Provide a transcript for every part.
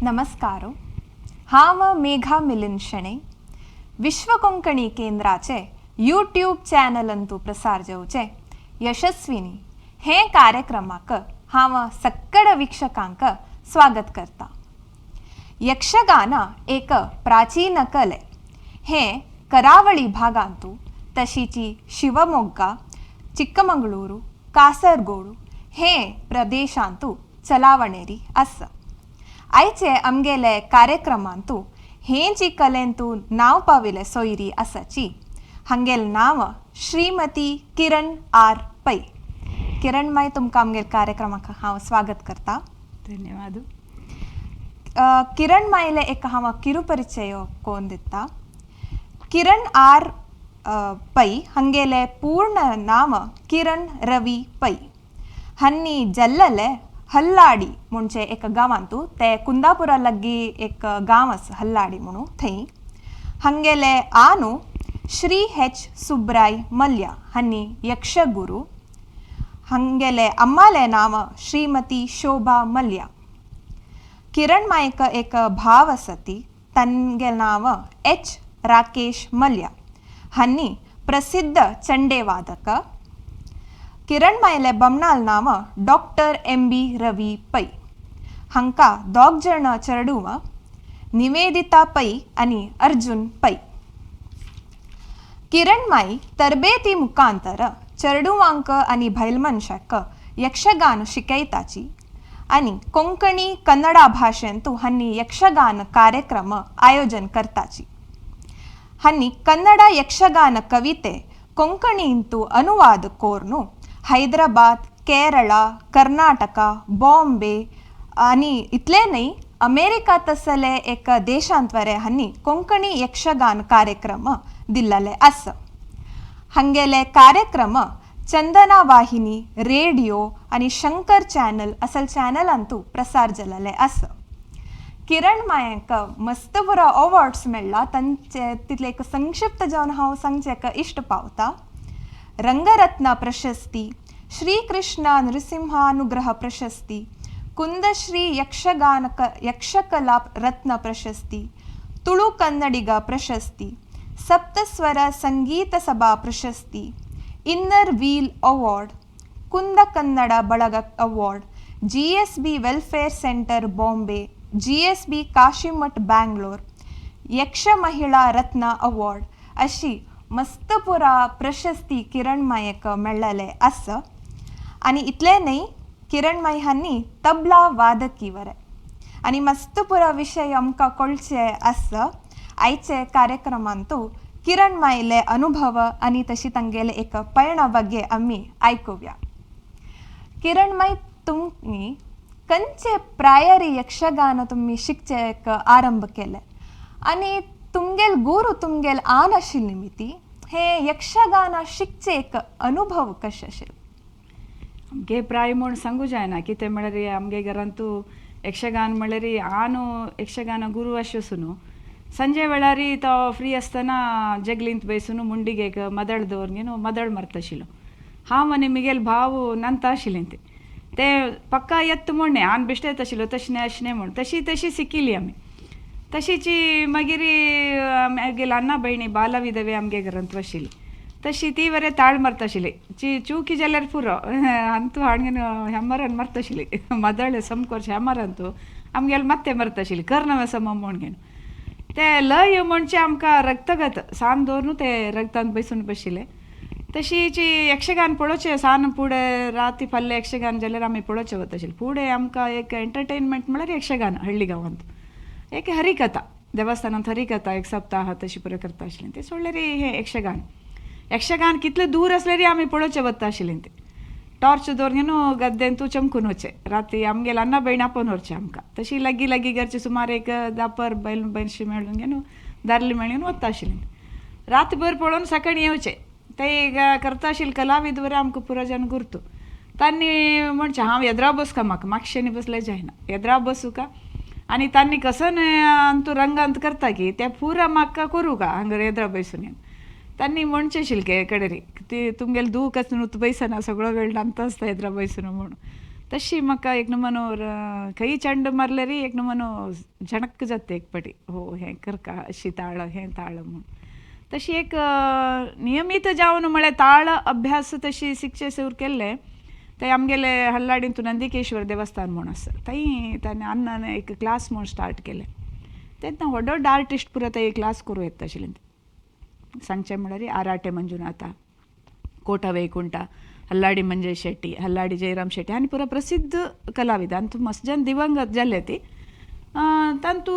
नमस्कार. हांव मेघा मिलिंद शणै. विश्व कोंकणी केंद्राचे यूट्यूब चॅनलंतू प्रसार जावचे यशस्विनी हे कार्यक्रमाक हांव सक्कड वीक्षकांक स्वागत करता. यक्षगान एक प्राचीन कले. हे करावळी भागांतू तशीची शिवमोग्गा, चिक्कमंगळूरू, कासरगोडू हे प्रदेशांतू चलावणेरी आसा. आयचे आमगेले कार्यक्रमांतू हेंची कलेंतू नांव पाविले सोयरी आसाची. हांगेल नांव श्रीमती किरण आर पै. किरण माय, तुमकां आमगेल कार्यक्रमाक हांव स्वागत करता. धन्यवाद. किरण मायले एक हांव किरुपरिचय कोन दिता. किरण आर पै हांगेले पूर्ण नाम किरण रवी पै. हन्नी जल्लले हल्लाडी म्हणजे एक गांवांतू. ते कुंदापुरा लग्गी एक गांव आसा हल्लाडी म्हणून, थंय. हांगेले आनु श्री एच सुब्राय मल्ल्या हन्नी यक्षगुरू. हांगेले अम्माले नाम श्रीमती शोभा मल्ल्या. किरण मायक एक भाव आसती, तंगे नांव एच राकेश मल्ल्या, हन्नी प्रसिद्ध चंडेवादक. किरण मायले बमणाल नांव डॉक्टर एम बी रवी पै. हांकां दोग जण चेडूं, निवेदिता पै आनी अर्जुन पै. किरण माई तरबेती मुखांतर चेडुवांक आनी बैल मनशाक यक्षगान शिकयताची आनी कोंकणी, कन्नडा भाशेंतू हांणी यक्षगान कार्यक्रम आयोजन करताची. हांणी कन्नड यक्षगान कविते ಕೊಂಕಣಿಂತು ಅನುವಾದ ಕೋರ್ನು हैदराबाद, केरळ, कर्नाटका, बॉम्बे आनी इतले न्हय, अमेरिका तसले एक देशांत वरे हांणी कोंकणी यक्षगान कार्यक्रम दिल्लले आसा. हांगेले कार्यक्रम चंदना वाहिनी, रेडियो आनी शंकर चॅनल असल चॅनलांतू प्रसार जाल्ले आसा. किरण मायक मस्त पुरो अवॉर्ड्स मेळ्ळा. तांचे तितले एक संक्षिप्त जावन हांव सांगचें इश्ट पावता. रंगरत्न प्रशस्ती, श्रीकृष्ण नृसिंहानुग्रह प्रशस्ती, कुंदश्री यक्षगान यक्षकला रत्न प्रशस्ती, तुळु कन्नडिग प्रशस्ती, सप्तस्वर संगीत सभा प्रशस्ती, ಇನ್ನರ್ ವೀಲ್ ಅವಾರ್ಡ್, ಕುಂದ ಕನ್ನಡ ಬಳಗ award, GSB welfare centre Bombay, GSB Kashimath Bangalore, Yaksha Mahila Ratna award अशी मस्त पुरा प्रशस्ती किरण मायक मेळ्ळले आसा. आनी इतलें न्हय, किरण माई हांणी तबला वादकी वरे आनी मस्त पुरा विशय आमकां कळचे आसा. आयचे कार्यक्रमांतू किरण मायले अनुभव आनी तशी तांगेले एक पयणा ಬಗ್ಗೆ आमी आयकुया. किरण माई, तुमी खंयचे प्रायरी यक्षगान तुमी शिकचे एक आरंभ केले आनी तुमगेल गुरू तुमगेल आन आशिल्ली मिती हे यक्षगान शिकचे एक अनुभव कशें आशिल्ले? आमगे प्राय म्हूण सांगू जायना. कितें म्हळ्यार आमगे घरांतू यक्षगान म्हळ्यार आनु यक्षगान गुरू आशिसून संಜೆ ವೇಳಾರಿ तो फ्री आसतना जगलींत बैसून मुंडिಗೆ एक मदळ दवरून मदळ मारताशिलो. हांव आनी मिगेल भाव नंत आशिल्लीं. ते ते पक्का येत म्हणणे आन बेश्टे येताशिल्लो, तशें न्हय, अशें न्हय म्हूण. तशी तशी शिकिल्ली आमी. तशीची मागीर आमगेले अण्णा भयणी बाला विधवे आमगे घरांत आशिल्ली. तशी ती बरें ताळ मारताशिल्ली. ची चुकी जाल्यार पुरो, अंतू हाणगेन हेमरान मारताशिल्ली. मदळ समकोर्च हेमरांतू आमगेले मात्ते मारताशिल्ली, कर्णवे सम म्हणगेन. ते लय म्हणचे आमकां रक्तगत सान दवरून ते रगतान बसून बशिल्ले. तशीची यक्षगान पळोवचें सान फुडें राती फाल्यां यक्षगान जाल्यार आमी पळोवचें वताशिल्लें. फुडें आमकां एक एंटरटेनमेंट म्हळ्यार यक्षगान. हಳ್ಳಿ गांवांत एक हरिकथा, देवस्थानांत हरिकथा एक सप्ताह तशी पुरो करता आशिल्लें. ते सोडल्यार हें यक्षगान. यक्षगान कितलें दूर आसल्यार आमी पळोवचें वता आशिल्लीं. ते टॉर्च दवरून गद्देंतू चमकून वचचें. राती आमगेले अण्णा भयण आपोवन व्हरचें आमकां. तशी लागीं लागीं घरचे सुमार एक 10 बैल बैनशी मेळून घेवन दारली मेळून वता आशिल्लीं. रातभर पळोवन सकाळीं येवचें. ते करता आशिल्ले कलाविद बरें आमकां पुरो जावन गुर्तू. तांणी म्हणचें हांव येद्रा बसका, म्हाका मागशेंनी बसलें जायना, येद्रा बसूका आनी तांणी कसन अंतू रंगांत करता की ते पुरा म्हाका करूं का हांगा येद्रा बसून. तांणी म्हणचें आशिल्लें कडेरी ती तुमगेले दूख आसून बैसना सगळो वेळ नामता आसता येद्रा बैसून म्हणून. तशी म्हाका एक नमनो खंय चंड मारल्यारी एक नमनो झणक जाता एक पाटी, हो हें करका अशी ताळ हें ताळ म्हूण. तशी एक नियमीत जावन म्हळ्यार ताळ अभ्यास तशी शिकचे सुरू केल्ले. थंय आमगेले हल्लाडींतू नंदिकेश्वर देवस्थान म्हूण आसा, थंय ताणें अण्णान एक क्लास म्हूण स्टार्ट केलें. तेन्ना व्हड व्हड आर्टिस्ट पुरो थंय क्लास करूं येता आशिल्ले. सांगचें म्हळ्यार आराटे मंजुनाथा, कोटा वैकुंठ, हल्लाडी मंजेश शेट्टी, हल्लाडी जयराम शेट्टी आनी पुरो प्रसिद्ध कलाविद आनी मस्त जन दिवंगत जाल्ले ती. तांतू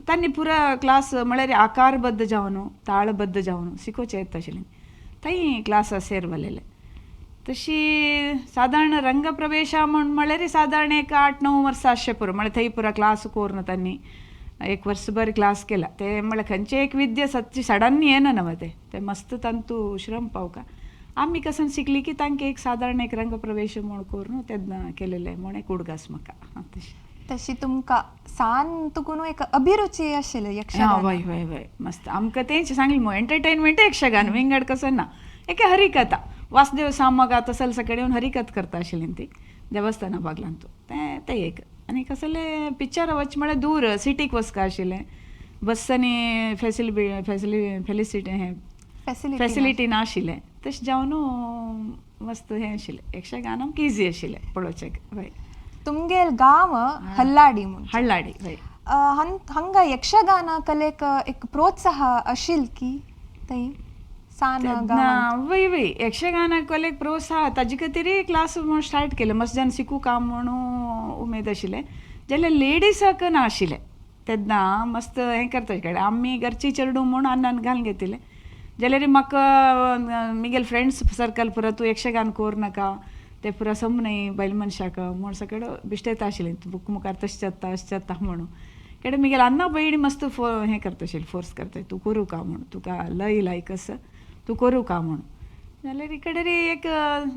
तांणी पुरा क्लास म्हळ्यार आकारबद्ध जावन ताळबद्ध जावन शिकोवचें येता आशिल्लें. थंय क्लासा सेरवलेले. तशी सादारण रंगप्रवेशा म्हूण म्हळ्यार सादारण एक 8-9 वर्सां आसचें पुरो. म्हळ्यार थंय पुरा क्लास करून तांणी एक वर्सभर क्लास केला. ते म्हळ्यार खंयचे एक विद्या सदची सडन येना न्हय तें, तें मस्त तांतू श्रम पावका. आमी कसन शिकली की तांकां एक सादारण एक रंगप्रवेश म्हूण करून तेन्ना केलेलें म्हूण एक उडगास म्हाका. तशें तशी तुमकां सान तुकून एक अभिरुची आशिल्ली यक्षगान? हय हय हय, मस्त. आमकां तेंच सांगलें मगो, एंटरटेनमेंट यक्षगान विंगड कसो ना, एक हरिकथा. वासुदेव सामग तसल सगळे येवन हरिकथ करता आशिल्ली ती देवस्थाना बागलांतू तें तें एक. आनी कसले पिक्चर वच म्हळ्यार दूर सिटीक वचका आशिल्लें, बस्सांनी फेलिसिटी हें फेसिलिटी नाशिल्लें. तशें जावन मस्त हें आशिल्लें यक्षगान आमकां इजी आशिल्लें पळोवचें. हय. तुमगेल गांव हल्लाडी म्हूण? हल्लाडी, हय. हांगा यक्षगान कलेक एक प्रोत्साह आशिल की थंय सान गांवांत? वय वय, यक्षगान कलेक प्रोत्साह ताजे खातीर क्लास म्हूण स्टार्ट केलें. मस्त जावन शिकूं काम म्हणून उमेद आशिल्लें. जाल्यार लेडिसाक नाशिल्लें तेन्ना मस्त हें करता कडेन आमी घरची चेडूं म्हूण अण्णान घालून घेतिल्लें. जाल्यार म्हाका मिगेल फ्रेंड्स सर्कल पुरो तूं यक्षगान कोर नाका, ते पुरो सम न्हय बायल मनशाक म्हूण सगळें बिश्टेता आशिल्लें, बुक मुखार तशें जाता अशें जाता म्हणून. कडेन मिगेल अण्णा भयणी मस्त हें करता आशिल्लें, फोर्स करता तूं करूं का म्हूण, तुका लय लायक आसा तूं करूं का म्हूण. जाल्यार इकडे एक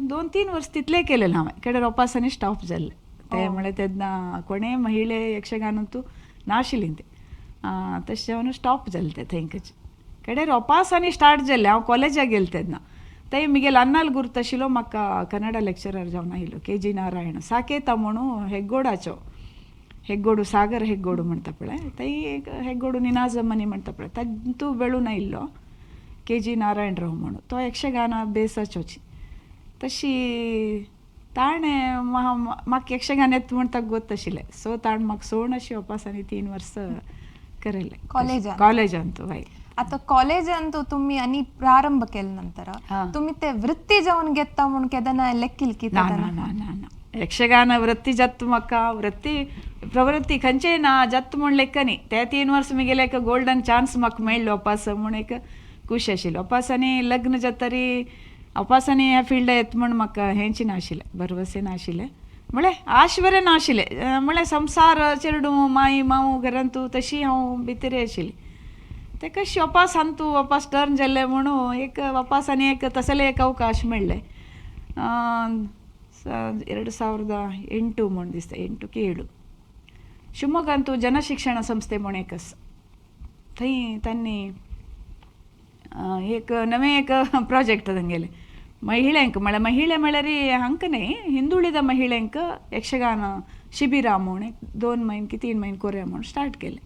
2-3 वर्स तितलें केलें हांवें. इकडे रोपासांनी स्टॉप जाल्लें तें. म्हळ्यार तेन्ना कोणें महिळे यक्षगानांतू नाशिल्लीं तें, तशें जावन स्टॉप जालें तें थंयकच. कडे रोपासांनी स्टार्ट जालें. हांव कॉलेजाक गेलें तेन्ना थंय मिगेल अन्नाल गुर्त आशिल्लो म्हाका, कन्नडा लेक्चरर जावन आयिल्लो के.जी. नारायण साकेता म्हणून हेग्गोडाचो, हेग्गोडू सागर हेग्गोडू म्हणटा पळय थंय एक हेग्गोडू निनाजमनी म्हणटा पळय तांतू बेळून आयिल्लो के.जी. नारायण राव म्हणून. तो यक्षगाना बेसाचोची. तशी ताणें म्हाका यक्षगान येता म्हूण ताका गोत्त आशिल्लें. सो ताणें म्हाका सोण अशी ओपासांनी 3 वर्सां करयलें कॉलेजान? कॉलेजांत, हय. आता कॉलेजांत तुम्ही आनी प्रारंभ केले नंतर तुम्ही ते वृत्ती जावन घेता म्हूण केदना लेक्किल की? ना ना ना ना ना, यक्षगान वृत्ती जात म्हाका, वृत्ती प्रवृत्ती खंयचेय ना जात म्हूण लेखनी. ते 3 वर्स मिगेले एक गोल्डन चान्स म्हाका मेळ्ळो अपास म्हूण एक खूश आशिल्लो. अपासांनी लग्न जातरी अपासांनी ह्या फिल्ड येता म्हूण म्हाका हेंच नाशिल्लें, भरवसे नाशिल्लें, म्हळ्यार आश बरें नाशिल्लें. म्हळ्यार संवसार चेडूं माई माव घरांतू तशी हांव भितरी आशिल्ली. ते कशी वापास अंतू वापास टर्न जाल्लें म्हणून एक वापास आनी एक तसले एक अवकाश मेळ्ळें. 2008 म्हूण दिसता, 8 की 7, शिवमोग्गांतू जनशिक्षण संस्थे म्हूण एक आसा, थंय तांणी एक नवें एक प्रोजेक्ट तांगेलें महिळेंक, म्हळ्यार महिळे म्हळ्यार हांकां न्हय, हिंदुಳಿದ महिळेंक यक्षगान शिबिरां म्हूण एक 2 म्हयने की 3 म्हयने कोरया म्हूण स्टार्ट केलें.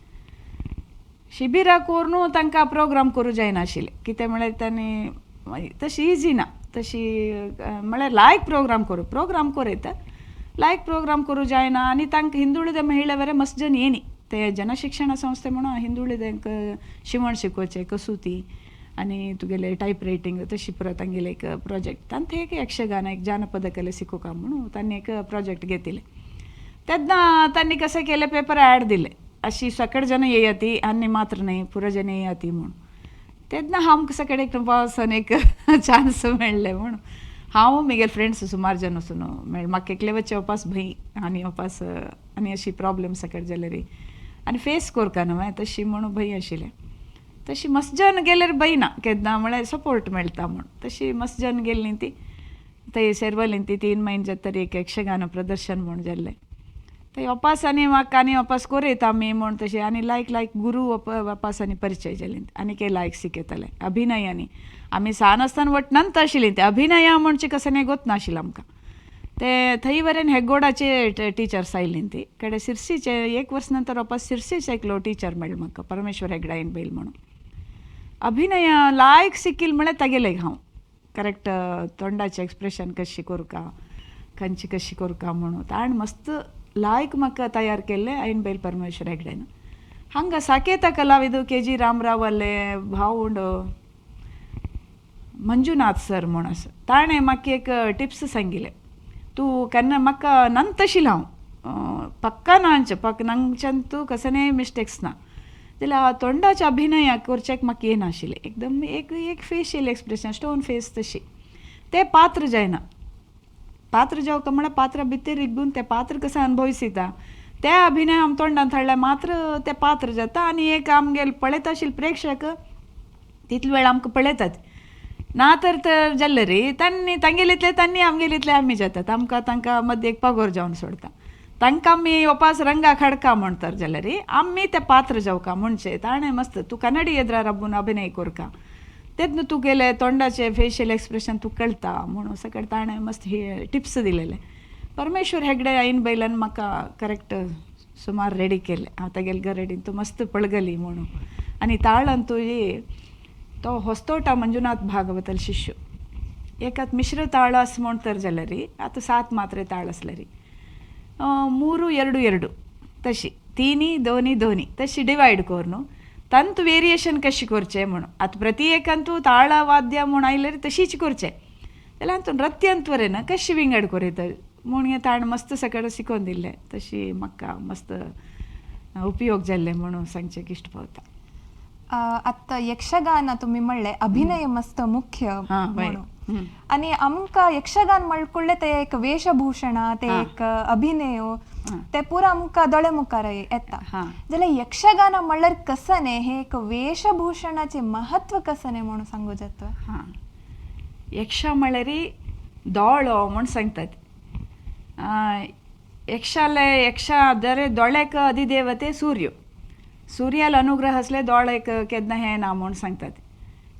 शिबिरां करून तांकां प्रोग्राम करूं जायनाशिल्लें, कितें म्हळ्यार तांणी तशी इजी ना, तशी म्हळ्यार लायक प्रोग्राम करूं, प्रोग्राम करयता लायक प्रोग्राम करूं जायना. आनी तांकां हिंदुಳಿದ महिळे वरे मस्त जन येनी ते जनशिक्षण संस्थे म्हणून हिंदुಳಿದಂक शिवण शिकोवचें, कसूती आनी तुगेले टायप रायटींग तशी पुरो तांगेले एक प्रोजेक्ट. तांकां एक यक्षगान एक जानपद कले शिकोवका म्हणून तांणी एक प्रोजेक्ट घेतिल्लें. तेन्ना तांणी कशें केलें, पेपर ॲड दिले अशी सकड जन येयाती आनी मात्र न्हय पुरो जन येयाती म्हूण. तेन्ना आमकां सगळे एक पावसान एक चान्स मेळ्ळें म्हूण हांव म्हगेले फ्रेंड्स सुमार जन वचून मेळ. म्हाका एकले वचचे वपास भंय आनी वपास आनी अशी प्रॉब्लम सकट जाल्यार आनी फेस करका न्हय तशी म्हणून भंय आशिल्लें. तशी मस्त जन गेल्यार भंय ना केन्ना, म्हळ्यार सपोर्ट मेळटा म्हूण. तशी मस्त जन गेल्ली ती थंय सेरवलीं ती 3 म्हयने जातरी एक यक्षगान प्रदर्शन म्हूण जाल्लें. थंय वापास आनी म्हाका आनी वापास कोरयता आमी म्हूण तशें आनी लायक लायक गुरू वापास आनी परिचय जाले आनी के लायक शिकयताले अभिनय. आनी आमी सान आसतना वट नंतर आशिल्लीं ते अभिनया म्हणचे कसो न्ही गोत नाशिल्लें आमकां. ते थंय वरेन हेग्गोडाचे टिचर्स आयलीं ती कडे सिरसीचे एक वर्स नंतर वापस सिरसीचे एकलो टीचर मेळ्ळो म्हाका, परमेश्वर हेगडायन बैल म्हणून. अभिनय लायक सिकील म्हळ्यार तागेले हांव करेक्ट तोंडाचें एक्सप्रेशन कशी कोरका, खंयची कशी कोरका म्हणून ताणें मस्त लायक म्हाका तयार केल्लें ऐन बैल परमेश्वर हेगडेन. हांगा साकेता कलाविद के जी रामराव आले भाव उंड मंजुनाथ सर म्हूण आसा, ताणें म्हाका एक टिप्स सांगिल्लें, तूं केन्ना म्हाका नंतशील हांव पक्का नांच पक्क नंगच्यान तूं कसनेय मिस्टेक्स ना जाल्यार तोंडाच्या अभिनय करचेक म्हाका येनाशिल्लें एकदम, एक एक फेशियल एक्सप्रेशन स्टोन फेस तशी ते पात्र जायना. पात्र जावका म्हळ्यार पात्र भितर रिगून तें पात्र कसो अनुभविसता त्या अभिनय आम तोंडांत हाडल्यार मात्र तें पात्र जाता. आनी एक आमगेले पळयता आशिल्ले प्रेक्षक तितले वेळ आमकां पळयतात ना तर तर जाल्ले रे तांणी तांगेलेंतले तांणी आमगेलेंतले आमी जातात, आमकां तांकां मदीं एक पगोर जावन सोडता, तांकां आमी वपास रंगा खडका म्हणटात जाल्यार आमी तें पात्र जावका म्हणचे ताणें मस्त तूं कन्नडी एदरा राबून अभिनय कोरका तेन्ना तुगेले तोंडाचें फेशियल एक्सप्रेशन तुका कळटा म्हणून सगळें ताणें मस्त हे टिप्स दिलेले. परमेश्वर हेगडे ऐन बैलान म्हाका करेक्ट सुमार रेडी केलें, हांव तागेले गरडीन तूं मस्त पळगली म्हणून. आनी ताळान तुजी तो होस्तोटा मंजुनाथ भागवतल शिष्य एकात ಮಿಶ್ರ ತಾಳ ಅಸ್ म्हणतर जाल्यार आतां 7 मात्रे ताळ आसल्यार 3 2 2 तशी 3 2 2 तशी डिवायड करून ತಂತು ವೇರಿಯೇಷನ್ कशी करचें म्हणून. आतां प्रति एकांतू ताळ वाद्य म्हूण आयल्यार तशीच करचें जाल्यार हातून नृत्यांत वरेन कशी विंगड करयता म्हूण हें ताणें मस्त सगळें शिकोवन दिल्लें, तशी म्हाका मस्त उपयोग जाल्लें म्हणून सांगचें इश्ट पावता. आतां यक्षगान तुमी म्हणलें अभिनय मस्त मुख्य म्हणून, आनी आमकां यक्षगान म्हणकुडलें ते एक वेशभूषण, ते एक अभिनय, ते पुरा आमकां दोळे मुखार येता. जाल्यार यक्षगान म्हणल्यार कसने हे एक वेशभूषणाचें महत्व कसने म्हणून सांगू जाता? हां, यक्ष म्हळ्यार दोळो म्हूण सांगतात. यक्षाले यक्ष दरे दोळ्याक अधिदेवते सूर्य, सूर्याला अनुग्रह असले दोळ्याक केन्ना हें ना म्हूण सांगतात.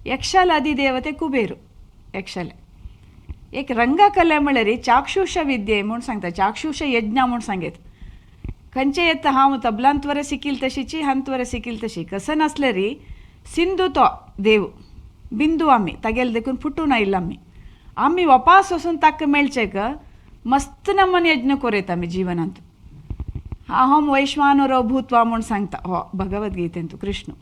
यक्षाला अधिदेवते कुबेर. यक्षाले एक रंगकले म्हळ्यार चाक्षुष विद्ये म्हूण सांगता, चाक्षुष यज्ञ म्हूण सांगेत. खंयचे येता हांव तबलांतवरे सिकील तशीची हांतवरे सिकील तशी कसं नासलेरी सिंधू तो देव बिंदू आमी तागेले देखून फुटून आयिल्लो आमी, आमी वपास वचून ताका मेळचेक मस्त नमन यज्ञ करयता आमी जिवनांत. अहम वैश्वानरो भूत्वा म्हूण सांगता हो भगवद्गीतेंतू कृष्ण.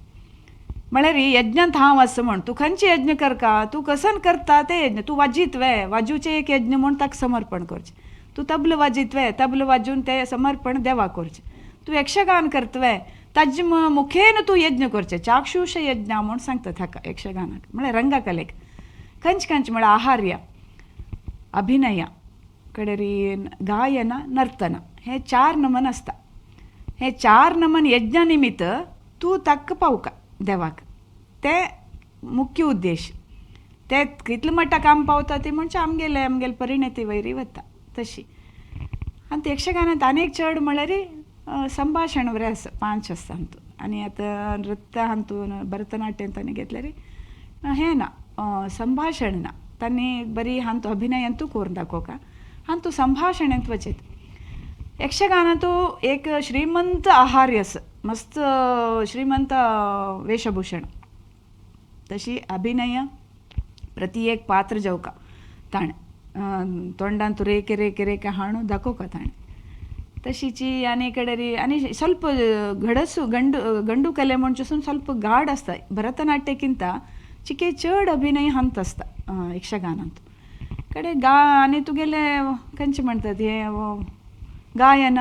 म्हळ्यार यज्ञांत हांव आसा म्हण तूं खंयचे यज्ञ करका, तूं कसन करता ते यज्ञ, तूं वाजीत वे वाजूचें एक यज्ञ म्हूण ताका समर्पण करचें, तूं तबल वाजीत वे तबल वाजून तें समर्पण देवाक करचें, तूं यक्षगान करतवे ताजे मुखेन तूं यज्ञ करचें, चाक्षुष यज्ञ म्हूण सांगता ताका यक्षगानाक म्हळ्यार रंगकलेक. खंयचे खंयचे म्हळ्यार आहार्य, अभिनय, कडेरी गायन, नर्तन हे 4 नमन आसता. हे 4 नमन यज्ञ निमित्त तूं ताका पावका देवाक, ते मुख्य उद्देश. ते कितले मट्टाक आम पावता ती म्हणजे आमगेले आमगेले परिणती वयरी वता तशी. आनी ते यक्षगानांत आनीक चड म्हळ्यार संभाशण बरें आसा, 5 आसता हातूंत. आनी आतां नृत्य हातून भरतनाट्यम तांणी घेतल्यार हें ना संभाशण ना, तांणी बरी हातूंत अभिनयांतू करून दाखोवका, हातूंत संभाशणांत वचेत. यक्षगानांतू एक श्रीमंत आहार्य आसा, मस्त श्रीमंत वेशभूषण, तशी अभिनय प्रति एक पात्र जावका ताणें तोंडांत रेखे रेखे रेखे हाणू दाखोवका ताणें तशीची. आनी कडेरी आनी ಸ್ವಲ್ಪ ಗಡಸು ಗಂಡು ಗಂಡು ಕಲೆ म्हणचे ಸ್ವಲ್ಪ ಗಾಢ आसता, भरतनाट्यक्किंत चिके चड अभिनय हंत आसता यक्षगानांत कಡೆ गा. आनी तुगेले खंयचे म्हणटात हें गायन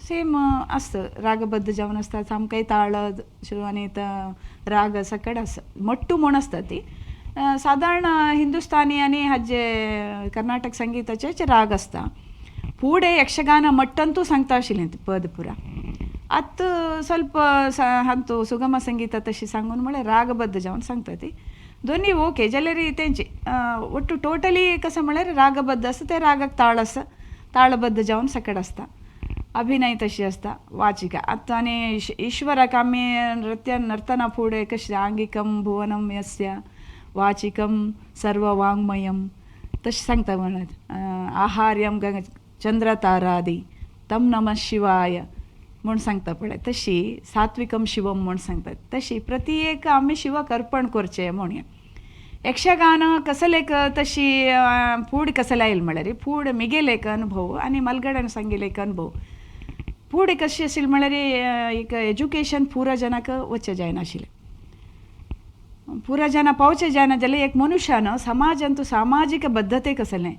सेम आसता, रागबद्ध जावन आसता, सामकें ताळ आनी राग सकड आसा, मट्टू म्हूण आसता ती सादारण हिंदुस्तानी आनी हाजे कर्नाटक संगीताचे राग आसता. फुडें यक्षगान मट्टंतू सांगता आशिल्लें पद पुरा, आतां ಸ್ವಲ್ಪ हातूंत सुगम संगीता तशी सांगून म्हळ्यार रागबद्ध जावन सांगता ती दोनी ओके जाल्यार तेंची ಒಟ್ಟು टोटली कसं म्हळ्यार रागबद्ध आसता, ते रागाक ताळ आसा, ताळबद्ध जावन सकड आसता. अभिनय तशी आसता वाचिका. आतां आनी ईश्वराक आमी नृत्य नर्तना फुडें कशें आंगिकम भुवनम यस्य वाचिकम सर्ववाङ्मयम तशें सांगता म्हणत आहार्यम गंग चंद्रतारादी तम नम शिवाय म्हूण सांगता पळय, तशी सात्विकम शिवम म्हूण सांगतात. तशी प्रति एक आमी शिवाक अर्पण करचें म्हूण. यक्षगान कसलेक तशी फूड कसले आयल म्हळ्यार फूड मिगेले एक अनुभव आनी मलगडन सांगिल्ले एक अनुभव. फूड कशी आशिल्ली म्हळ्यार एक एज्युकेशन पुरा जनाक वचचें जायनाशिल्लें, पुरा जना पावचें जायना जाल्यार एक मनुष्यान समाजांत सामाजीक बद्दते कसलें,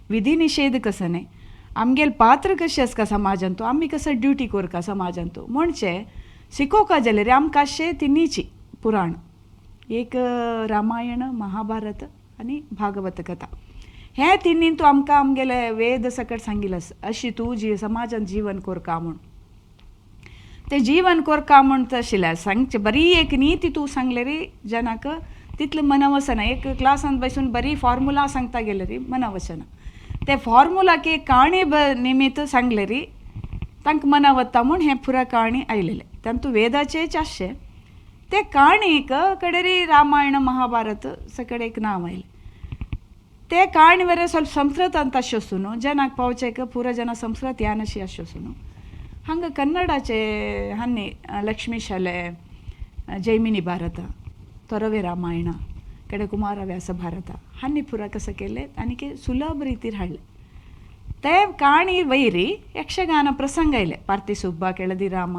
विधी निशेध कसलें, आमगेले पात्र कशें आसता समाजांत, आमी कसो ड्युटी करता समाजांत म्हणचे शिकोवका जाल्यार आमकां अशें तिनीची पुराण एक रामायण, महाभारत आनी भागवत कथा हे तिन्ही तूं आमकां आमगेले वेद सकट सांगिल्लें आसा. अशी तूं जी समाजांत जीवन करका म्हूण, तें जीवन करका म्हूण आशिल्लें सांगचें बरी एक नीती तूं सांगलें रे जनाक तितलें मना वचना. एक क्लासांत बसून बरी फॉर्मुला सांगता गेले रे मना वचना, ते फॉर्मुलाक एक काणी निमित्त सांगलें रे तांकां मना वता म्हूण हें पुरा काणी आयलेलें. तांतू वेदाचेच आसचें ते काणीक कडेरी रामायण महाभारत सकडे एक नांव आयलें. ते काणी वरे ಸ್ವಲ್ಪ संस्कृतांत अशें न्हू जनाक पावचेक पुरा जना संस्कृत यानशी अशें न्हू. हांगा कन्नडाचे हन्नी लक्ष्मी शाले, जैमिनी भारत, ತೊರವೆ ರಾಮಾಯಣ, ಕಡೆ ಕುಮಾರವ್ಯಾಸ ಭಾರತ ಹನ್ನಿ ಪುರ ಕಸ केले आनीक सुलभ रितीर हाडले. ते काणी वैरी यक्षगान प्रसंग आयले पार्थिसुब्बा, केळदी राम,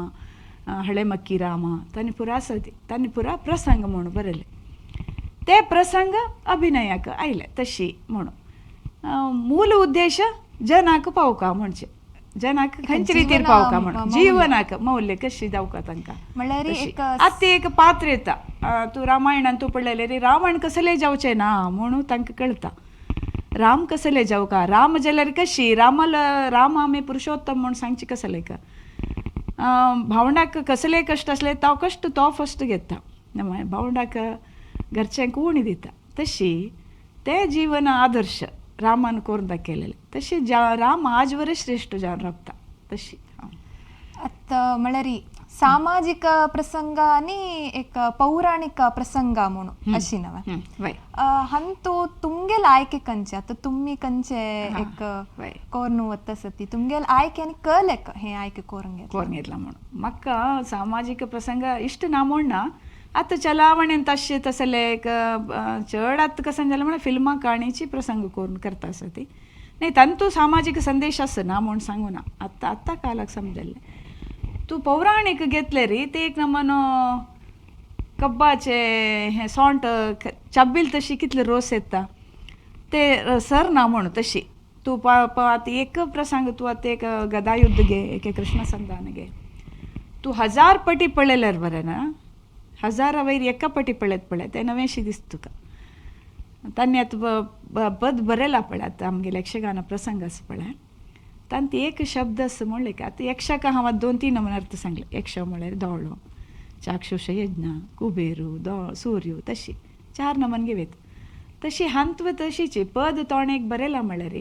हಳೆमಕ್ಕಿ ರಾಮ तांणी पुरा आसा तांणी पुरा प्रसंग म्हूण बरयले. ते प्रसंग अभिनयाक आयले तशी म्हणून मूल उद्देश जनाक पावका म्हणजे जनाक खंयचे रितीर पावका म्हणून जीवनाक मौल्य कशी जावका तांकां. आतां एक पात्र येता तूं रामायणान तूं पळयलें रे रावण कसले जावचें ना म्हणून तांकां कळटा. राम कसले जावका, राम जाल्यार कशी रामाल राम आमी पुरुषोत्तम म्हूण सांगची कसले का, भावंडाक कसले कश्ट आसले तो कश्ट तो फस्ट घेता, भावंडाक घरच्यांक उणी दिता. तशी ते जीवन आदर्श रामान करून दाखयलेले तशी राम आजवर श्रेष्ठ जावन रावता तशी. आतां म्हळ्यार सामाजिक प्रसंग आनी एक पौराणिक प्रसंग म्हणून अशी नवे हंतू तुमगेल आयके कंचे आतां तुमी कंचे एक कोरून वता सती तुमगेल आयके आनी कळ्ळें हें आयके कोरून घेतला कोरून घेतला म्हणून म्हाका सामाजीक प्रसंग इश्ट ना म्हणना. आतां चलावणेन तशें तसले एक चड आतां कशें जालें म्हळ्यार फिल्मां काणीची प्रसंग करून करता आसा ती न्ही तांतू सामाजीक संदेश आसा ना म्हूण सांगू ना. आतां आतां कालाक समजल्लें तूं पौराणीक घेतलें रे ते एक नमन कब्बाचे हें सोंट चाबील तशी कितले रोस येता ते सर ना म्हूण तशी तूं आतां एक प्रसंग तूं आतां एक गदायुद्ध घे, एक कृष्ण संधान घे, तूं 1000 पटी पळयल्यार बरें ना, 1000 वयर एका पटी पळयत पळय तें नवेंशी दिसता तुका. तांणी आतां पद बरयलां पळय आतां आमगेले यक्षगान प्रसंग आसा पळय तांत एक शब्द आसा म्हणलें की आतां यक्षाक हांव 2-3 नमन अर्थ सांगले. यक्ष म्हळ्यार दोळो, चाक्षुष यज्ञ, कुबेरू, सूर्य तशी 4 नमन घेवयत. तशी हांत तशीची पद तोणें एक बरयलां म्हळ्यार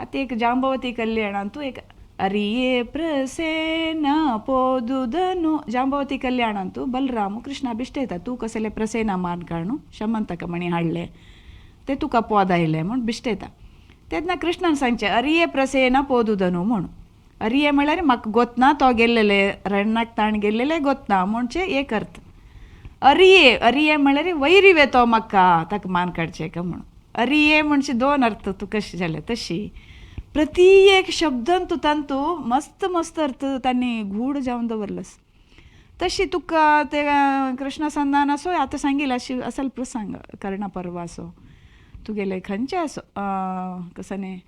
आतां एक जांबवती कल्याणांतू एक अरिये प्रसेना पोदुदनु जांबवती कल्याणांतू बलराम कृष्णा बिश्टयता तूं कसले प्रसेना मान काडून शमंतक मणी हाडले ते तुका पोद आयले म्हूण बिश्टयता. तेन्ना कृष्णान सांगचें अरिये प्रसेना पोदुदनु म्हूण. अरिये म्हळ्यार म्हाका गोतना तो गेल्लेले रण्णाक ताण गेल्लेले गोतना म्हणचे एक अर्थ. अरिये अरिये म्हळ्यार वैरी वेतो म्हाका ताका मान काडचें का म्हणून. अरिये म्हणजे 2 अर्थ तूं कशें जालें तशी प्रति एक शब्दान तूं तांतू मस्त मस्त अर्थ तांणी गूढ जावन दवरलस. तशी तुका ते कृष्ण संधान असो आतां सांगील अशी असल प्रसंग कर्णा पर्व असो तुगेले खंयचे असो कसं न्ही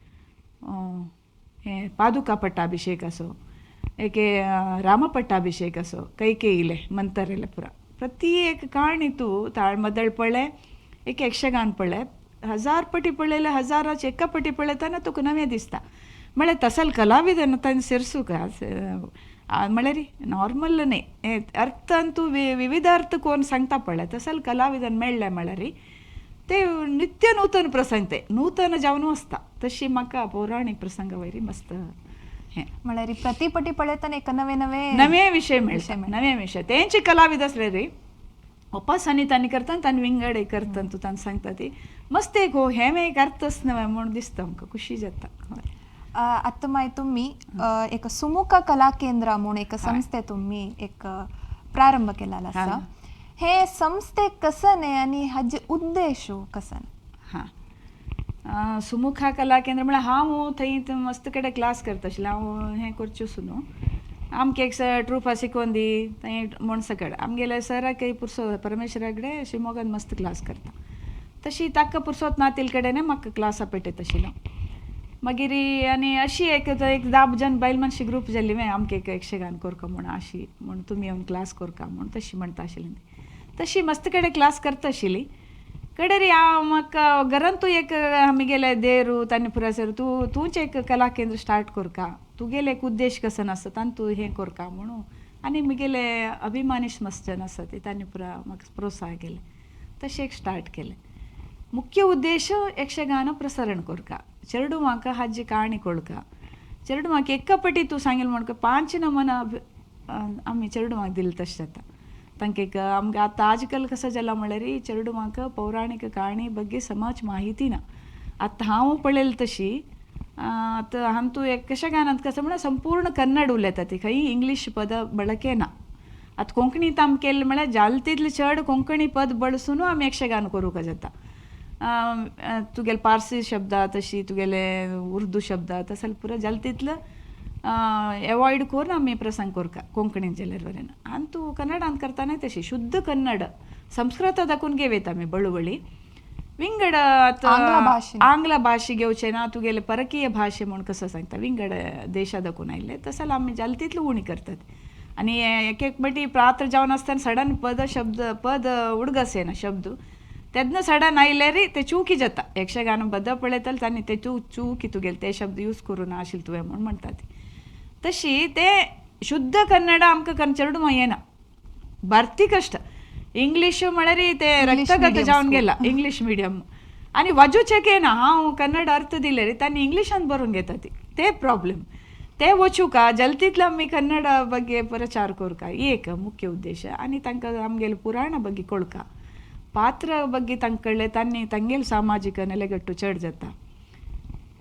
हें पादुका पट्टाभिषेक असो, एके रामपट्टाभिषेक असो, कैकेयीले मंतरेले पुरा प्रति एक काणी तूं ताळमदळ पळय, एक यक्षगान पळय, 1000 पटी पळयले 1000 एका पटी पळयतना तुका नवें दिसता. म्हळ्यार तसल कलाविदन तांणी सेरसूक म्हळ्यार नॉर्मल न्ही अर्थान तूं विविध अर्थ कोण सांगता पळय तसल कलाविदन मेळ्ळें म्हळ्यार ते नित्य नूतन प्रसंग ते नूतन जावन आसता. तशी म्हाका पौराणीक प्रसंग वयरी मस्त हें म्हळ्यार प्रतिपटी पळयतना एक नवे नवे नवे विशय मेळटा, नवे विशय तेंचे कलाविद आसले रे. ಒಪಾಸ್ आनी तांणी करता तांणी विंगड एक करता तूं तांकां सांगता ती मस्त एक हो हें एक अर्थच नवें म्हूण दिसता आमकां, खुशी जाता. हय. आतां मागीर तुमी एक सुमुख कला केंद्र म्हूण एक संस्थे तुमी एक प्रारंभ केलेलो आसा. हे संस्थे कसन आनी हाजे उद्देश कसन? हां, सुमुखा कला केंद्र म्हळ्यार हांव थंय मस्त कडेन क्लास करता आशिल्लें. हांव हें करच्यो न्हू, आमकां एक ट्रुफा शिकोवन दी थंय म्हूण सकड आमगेले सराक पुरसो परमेश्वरा कडेन शिवमोगान मस्त क्लास करता, तशी ताका पुरसोत ना तिल कडेन म्हाका क्लासा पेटयता आशिल्लो. मागीर आनी अशी एक एक 10 जन बायल मनशी ग्रूप जाल्ली मागीर आमकां एक यक्षगान करका म्हूण अशी म्हूण तुमी येवन क्लास करका म्हूण तशी म्हणटा आशिल्ली. तशी मस्त कडेन क्लास करता आशिल्ली. कडेरी हांव म्हाका घरांतू एक आमगेले देरू तांणी पुरासर तूं तूंच एक कला केंद्र स्टार्ट करका, तुगेले एक उद्देश कसन आसा तांतू तूं हें करका म्हणून आनी म्हगेले अभिमानी मस्त जन आसा ते तांणी पुरा म्हाका प्रोत्साहन केलें, तशें एक स्टार्ट केलें. मुख्य उद्देश यक्षगान प्रसारण करका, चेरडुवांक हाजी काणी कोळका, चेरडुवांक एका पटी तूं सांगील म्हणका 5 नमन आमी चेरडुवांक दिले तशें जाता. तांकां एक आमकां आतां आजकाल कसो जाला म्हळ्यार चेरडुवांक पौराणीक काणी ಬಗ್ಗೆ समाज माहिती ना. आतां हांव पळयलें तशी आतां हांतू यक्षगानांत कसो म्हळ्यार संपूर्ण कन्नड उलयता ती, खंय इंग्लीश पद ಬಳಕೆ ना. आतां कोंकणींत आमी केलें म्हळ्यार जाल तितलें चड कोंकणी पद बळसून आमी यक्षगान करूंक जाता. तुगेले पारसी शब्द तशी तुगेले उर्दू शब्द तसले पुरो जाल तितलो एवॉयड करून आमी प्रसंग करता कोंकणीन जाल्यार बरें. आनी तूं कन्नडांत करतना तशी शुद्ध कन्नड संस्कृत दाखोवन घेवयता आमी बळवळी विंगड आतां आंग्ल भाशे घेवचे ना, तुगेले परकीय भाशे म्हूण कसो सांगता विंगड देशा दाखोवन आयिल्ले तसो आमी जाल तितलो उणी करतात. आनी एक एक पटी प्रात्र जावन आसतना सडन पद शब्द पद उडगस येना शब्द तेन्ना सडन आयल्यार ते चुकी जाता. यक्षगान बद्द पळयतले तांणी ते चुकी तुगेले ते शब्द यूज करूं ना आशिल्ले तुवें म्हूण म्हणटा ती. तशी ते शुद्ध कन्नड आमकां चेरडुवां येना, भरती कश्ट. इंग्लीश म्हळ्यार ते रक्तगत जावन गेला इंग्लीश मिडियम आनी वाजूचेक येना. हांव कन्नड अर्थ दिले तांणी इंग्लिशान बरोवन घेता ती, ते प्रॉब्लेम ते वचूका जलतीतलो आमी कन्नड ಬಗ್ಗೆ प्रचार करका एक मुख्य उद्देश. आनी तांकां आमगेले पुराणा ಬಗ್ಗೆ ಕೊಳ್ಕ ಪಾತ್ರ ಬಗ್ಗೆ तांकां तांणी तांगेले सामाजीक ನೆಲೆಗಟ್ಟು चड जाता,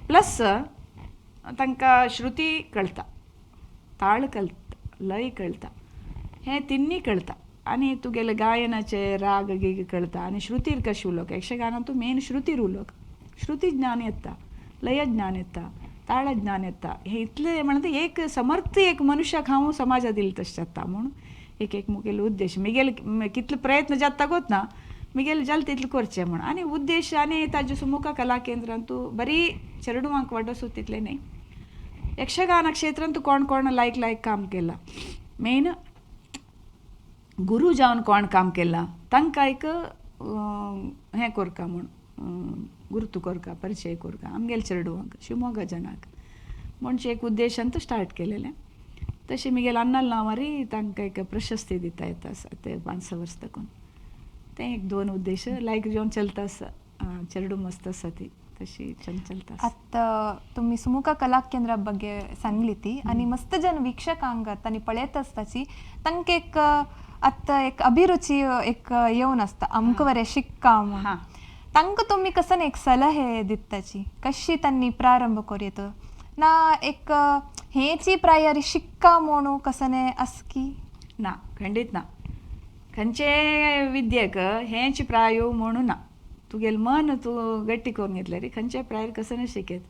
प्लस तांकां श्रुती कळटा, ताळ कळटा, लय कळटा, हें तिन्नी कळटा. आनी तुगेले गायनाचे राग गीग कळटा आनी श्रुतीर कशें उलोवप. यक्षगानांतू मेन श्रुतीर उलोवप, श्रुती ज्ञान येता, लय ज्ञान येता, ताळ ज्ञान येता. हें इतलें म्हणटा एक समर्थ एक मनुष्याक हांव समाजा दिलें तशें जाता म्हूण एक एक मुगेलो उद्देश. म्हगेले कितले प्रयत्न जाता गोत ना म्हगेले जालें तितलें करचें म्हूण आनी उद्देश. आनी ताजे सुमुखा कला केंद्रांतू बरी चेरडुवांक वाडोवचो तितलें न्हय, यक्षगान क्षेत्रांत कोण कोण लायक लायक काम केलां, मेन गुरू जावन कोण काम केलां तांकां एक हें करका म्हूण गुर्तू करका, परिचय करका आमगेले चेरडुवांक शिवमोगा जनाक म्हणचे एक उद्देशांत स्टार्ट केलेलें. तशें म्हगेले अन्नाल नांवारी तांकां एक प्रशस्ती दिता येता आसा ते 5-6 वर्स दाखोवन. तें एक 2 उद्देश लायक जेवन चलता आसा, चेरडू मस्त आसा ती तशी चलता. आतां तुमी सुमुखा कला केंद्रा ಬಗ್ಗೆ सांगली ती आनी मस्त जन वीक्षकांक तांणी पळयत आसताची तांकां एक आतां एक अभिरुची एक येवन आसता आमकां बरें शिक्का म्हूण, तांकां तुमी कसन एक सलहे दिताची कशी तांणी प्रारंभ करूं येता ना एक हेची प्रायारी शिक्का म्हणून कसने आसकी ना? खंडीत ना. खंयचे विद्येक हेंच प्रायो म्हणून ना, तुगेलें मन तूं गट्टी करून घेतल्यार खंयचे प्रायर कसं शिकयत.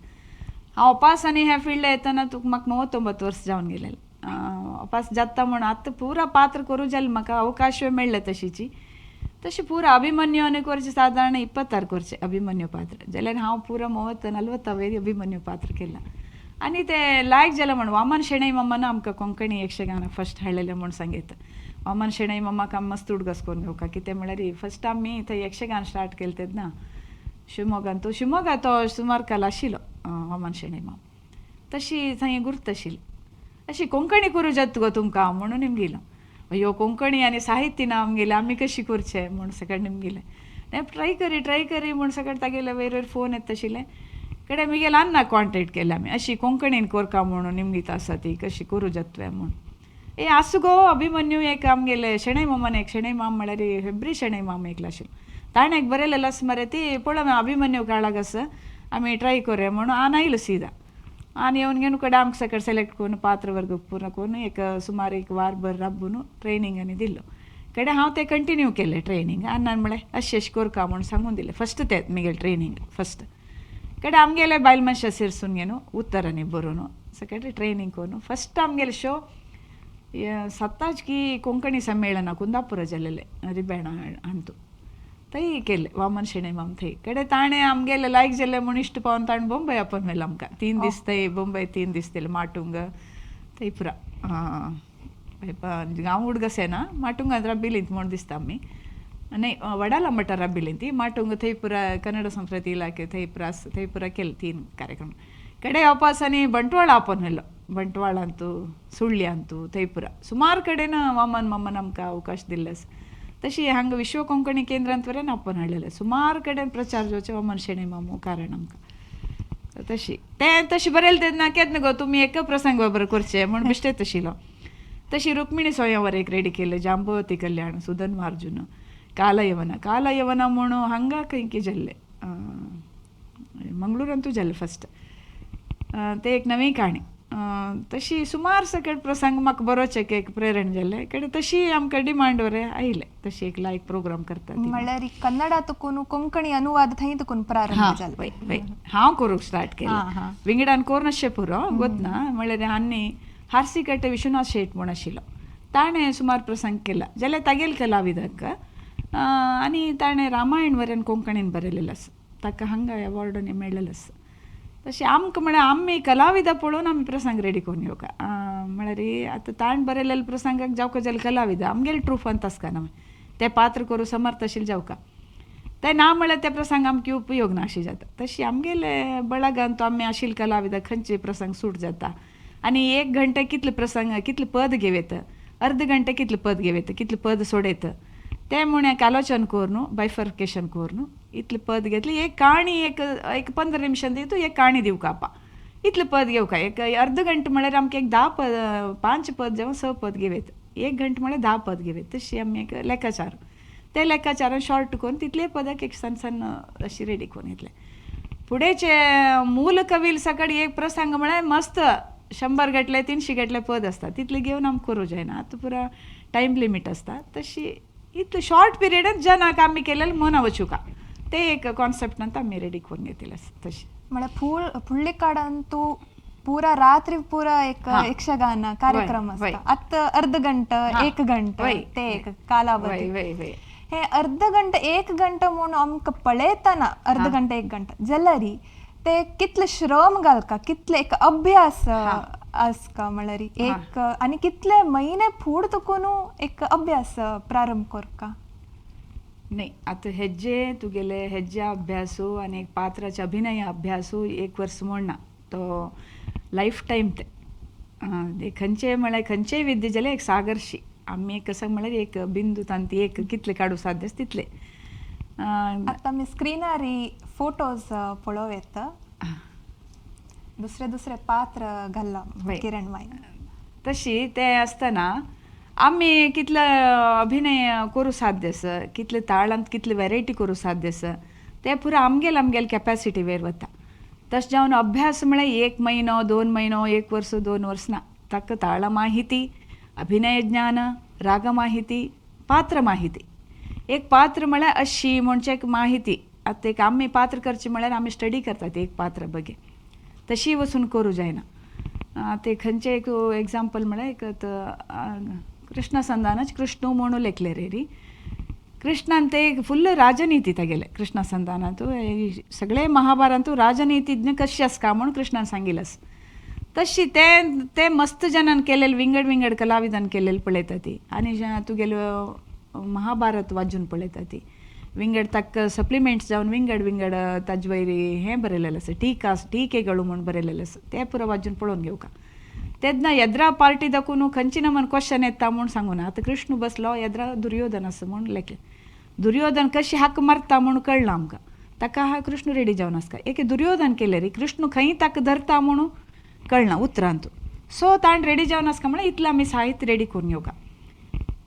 हांव अपास आनी ह्या फिल्ड येतना तुका म्हाका 39 वर्स जावन गेलें. अपास जाता म्हूण आतां पुरा पात्र करूं जालें, म्हाका अवकाश मेळ्ळे तशीची तशें पुरा अभिमन्यू आनी करचें सादारण 26 करचें अभिमन्यू पात्र जाल्यार हांव पुरा 30-40 अभिमन्यू पात्र केलां. आनी ते लायक जालें म्हूण वामन शेणै मामान आमकां कोंकणी यक्षगान फस्ट हाडलेलें म्हूण सांगयता. वामन शेणै मामाक आमी मस्त उडगास करून घेवका, कितें म्हळ्यार फस्ट आमी थंय यक्षगान स्टार्ट केलें तेन्ना शिवमोगान तो शिवमोगा तो सुमार काल आशिल्लो वामन शेणै माम, तशी थंय गुर्त आशिल्ली. अशी कोंकणी करूं जाता गो तुमकां म्हणून निमगिलो. अयो कोंकणी आनी साहित्य ना आमगेलें, आमी कशी करचें म्हूण सगळें निमगिलें. ट्राय करी ट्राय करी म्हूण सगळें तागेले वयर वयर फोन येता आशिल्लें कडे म्हगेले अन्ना कॉन्टेक्ट केले आमी अशी कोंकणीन करका म्हणून निमगीत आसा ती कशी करूं जाता म्हूण. ए आसूं गो अभिमन्यू एक आमगेले शणै मामान एक शणै माम म्हळ्यार हेब्री शणै माम एकलो आशिल्लो ताणें एक बरयलेलें आसा मरे ती पळय अभिमन्यू काळाक आसा आमी ट्राय करुया म्हणून आन आयलो सीदा आनी येवन घेवन कडे आमकां सकट सेलेक्ट करून पात्र वर्ग पूर्ण करून एक सुमार एक वारभर राबून ट्रेनींग आनी दिल्लो कडे हांव तें कंटिन्यू केलें ट्रेनींग आनी हांवें म्हळें अशें अशें करका म्हूण सांगून दिलें फस्ट तें म्हगेलें ट्रेनींग फस्ट कडे आमगेले बायल मनशां सेरसून घेवन उत्तरांनी बरोवन सकट ट्रेनींग करून फस्ट आमगेले शो सत्ताज की कोंकणी ಸಮ್ಮೇಳನ ಕುಂದಾಪುರ ಜಿಲ್ಲೆಲೆ ರಿಬೇಣ ಅಂತು थंय केल्लें वामन शणै माम थंय कडे ताणें आमगेले लायक जाल्लें म्हूण इश्ट पावन ताणें बोंबय आपोवन व्हेलो आमकां 3 दीस थंय बोंबय 3 दीस दिले माटुंग थंय पुरा गांव उडगसेना माटुंगांत रब्बिलींत म्हूण दिसता आमी न्हय वडाला मठ रब्बिलींत माटुंग थंय पुरा कन्नड संस्कृती इलाखे थंय पुरा थंय पुरा केले तीन कार्यक्रम. ಕಡೆ ವಾಪಸ್ ಆನಿ ಬಂಟ್ವಾಳ ಆಪನ್ व्हेलो ಬಂಟ್ವಾಳ ಅಂತು ಸುಳ್ಯ ಅಂತು थंय पुरा सुमार कडेन वामन मामान आमकां अवकाश दिल्ले आसा. तशी हांगा विश्व कोंकणी केंद्रांत वरेन आपोवन हाडलेलें सुमार कडेन प्रचार जावचें वामन शणै मामू कारण आमकां. तशी तें तशें बरयलें तेन्ना केन्ना गो तुमी एक प्रसंग बरोबर करचें म्हूण बेश्टें तशिलो. तशी रुक्मिणी स्वयंवर एक रेडी केलें, जांबवती कल्याण, सुधन्वार्जुन, कालयवन. कालयवन म्हूण हांगा खंय जाल्लें, मंगळुरांतूय जाल्लें फस्ट तें एक नवी काणी. तशी सुमार सकट प्रसंग म्हाका बरोवचें एक प्रेरण जालें कडेन तशी आमकां डिमांड बरें आयलें तशी एक लायक प्रोग्राम करता ती. म्हळ्यार कन्नडा तुकून कोंकणी अनुवाद थंय तुकून प्रारंभ जालो? वय वय, हांव करूंक स्टार्ट हा, हा. केलें. विंगडान कोरनशें पुरो गोतना म्हळ्यार आनी हारसीकट्टे विश्वनाथ शेट म्हूण आशिल्लो ताणें सुमार प्रसंग केला जाल्यार तागेले कलाविदांक आनी ताणें रामायण वरेन कोंकणीन बरयलेलें आसा. ताका हांगा अवॉर्ड मेळ्ळेलें आसा. तशें आमकां म्हळ्यार आमी कलाविदा पळोवन आमी प्रसंग रेडी करून येवका. म्हळ्यार आतां ताणें बरयलेल्या प्रसंगाक जावका जाल्यार कलाविदा आमगेले ट्रुफांत आसका ना ते पात्र करूं समर्थ आशिल्लें जावका ते ना म्हळ्यार ते प्रसंग आमकां उपयोग ना अशें जाता. तशी आमगेले बळगान तो आमी आशिल्ले कलाविदा खंयचे प्रसंग सूट जाता आनी एक घंटे कितले प्रसंग कितले पद घेवयत, अर्द घंटे कितले पद घेवयत, कितले पद सोडयत ते म्हूण एक आलोचन करून बायफर्केशन करून इतले पद घेतले. एक काणी एक एक 15 निमिशां दितू एक काणी दिवका आपा इतले पद घेवका. एक अर्द घंटे म्हळ्यार आमकां एक 10 पद, पांच पद जावं स पद घेवयत, एक घंटे म्हळ्यार 10 पद घेवयत. तशी आमी एक लेखाचार ते लेखाचारान शॉर्ट करून तितले पदाक एक सण सण अशी रेडी करून घेतले. फुडेचे मूल कवील सकट एक प्रसंग म्हळ्यार मस्त 100 गटले 300 गटले पद आसता तितले घेवन आमकां करूं जायना. आतां पुरा टायम लिमीट आसता. तशी इतले शॉर्ट पिरियडान जनाक आमी केलेलें मना वचुका ते एक कॉन्सेप्टान आमी रेडी करून घेतिल्लें आसा तशें. म्हळ्यार फुडले काडांतू पूरा रात्री पूरा एक यक्षगान कार्यक्रम आसता. आतां अर्द घंट एक घंट ते एक कालावधी. वय वय वय हे अर्द घंटे एक घंटो म्हूण आमकां पळयतना अर्द घंटे एक घंटा जाल्यार ते कितले श्रम घालका, कितले एक अभ्यास आसका म्हळ्यार एक आनी कितले म्हयने फूड तुकून एक अभ्यास प्रारंभ करका? नाही, आतां हेजे तुगेले हेजे अभ्यासू आनी एक पात्राचे अभिनय अभ्यासू एक वर्स म्हणना तो लायफ टायम ते. खंयचे म्हळ्यार खंयचेय विद्या जाल्यार एक सागरशी आमी एक कसो म्हळ्यार एक बिंदू तांती एक कितले काडूं साध्य आसा तितले. आतां आमी स्क्रिनार फोटोज पळोवं येता, दुसरे दुसरे पात्र घाल्ला किरण माईन. तशी ते आसतना आमी कितले अभिनय करूं साध्य आसा, कितले ताळांत कितले वेरायटी करूं साध्य आसा ते पुरो आमगेले आमगेले कॅपेसिटी वयर वता. तशें जावन अभ्यास म्हळ्यार एक म्हयनो 2 म्हयनो एक वर्स 2 वर्स ना. ताका ताळ माहिती, अभिनय ज्ञान, राग माहिती, पात्र माहिती. एक पात्र म्हळ्यार अशी म्हणचे एक माहिती. आतां एक आमी पात्र करचें म्हळ्यार आमी स्टडी करतात एक पात्र बगे तशी वचून करूं जायना. ते खंयचें एक एग्जाम्पल म्हळ्यार एक कृष्ण संधानच कृष्ण म्हणून लेखले रे कृष्णान ते एक फुल्ल राजनीती तागेले कृष्ण संधानांतू सगळे महाभारतांतू राजनीतिज्ञ कशी आसका म्हूण कृष्णान सांगिल्लें आसा. तशी ते ते मस्त जनान केलेले विंगड विंगड कलाविदान केलेले पळयता ती आनी तुगेलो महाभारत वाचून पळयता ती विंगड ताका सप्लिमेंट्स जावन विंगड विंगड ताजे वयर हें बरयलेलें आसा टीका टीकेಗಳು म्हूण बरयलेलें आसा ते पुरो वाचून पळोवन घेवका. तेन्ना येद्रा पार्टी दाखोवन खंयची नमन क्वेश्चन येता म्हूण सांगूना. आतां कृष्ण बसलो येद्रा दुर्योधन आसा म्हूण लेखलें दुर्योधन कशी हाक मारता म्हूण कळना आमकां ताका हा कृष्ण रेडी जावन आसता. एक दुर्योधन केलें रे कृष्ण खंय ताका धरता म्हणून कळना उतरांतू. सो ताण रेडी जावन आसका म्हळ्यार इतलें आमी साहित्य रेडी करून येवका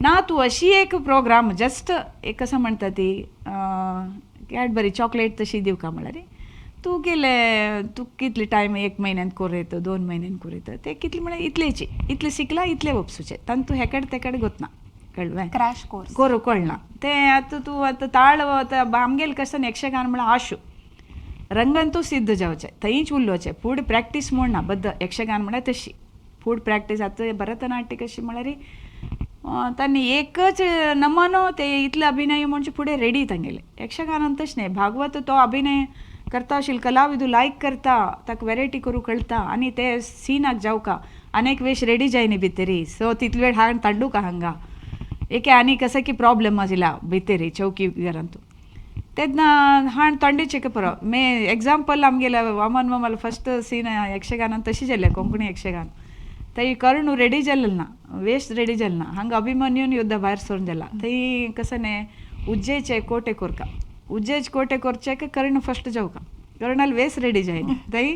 ना. तूं अशी एक प्रोग्राम जस्ट एक कसं म्हणटा ती कॅडबरी चॉकलेट तशी दिवका म्हळ्यार तूं गेले तूं कितले टायम एक म्हयन्यान कोरयता, 2 म्हयन्यान कोरयता, ते कितले म्हळ्यार इतलेची इतले शिकला इतले वपसूचे तांतू हेकडे तेकडे गोतना कळ्ळें क्रॅश कोर्स करूं कळना तें. आतां तूं आतां ताळ आतां आमगेलें कसं यक्षगान म्हळ्यार आशू रंगंतू सिद्ध जावचें थंयच उरलोचें फूड प्रॅक्टीस म्हूण ना बद्द यक्षगान म्हळ्यार तशी फूड प्रॅक्टीस. आतां भरतनाट्य कशी म्हळ्यार तांणी एकच नमनो ते इतले अभिनय म्हणजे फुडें रेडी तांगेले. यक्षगानान तशें न्हय, भागवत तो अभिनय करता आशिल्लो कलाविदू लायक करता, ताका वेरायटी करूं कळटा आनी ते सिनाक जावका अनेक वेश रेडी जायनी भितरी. सो तितले वेळ हांगा तांडूका हांगा एके आनी कसं की प्रॉब्लेम आशिल्ला भितरी चौकी घरांतू तेन्ना हाण तोंडेचे पुरो मे एग्जाम्पल आमगेले वामन मामाल फस्ट सीन यक्षगानान तशी जालें कोंकणी यक्षगान थंय कर्ण रेडी जालें ना, वेश रेडी जालें ना, हांगा अभिमन्यून युद्ध भायर सरून जाला थंय कसं न्हय उज्जैचे कोटे कोरका उज्जैचे कोटे कोरचे कर्ण फस्ट जावका कर्णाल वेस रेडी जायना थंय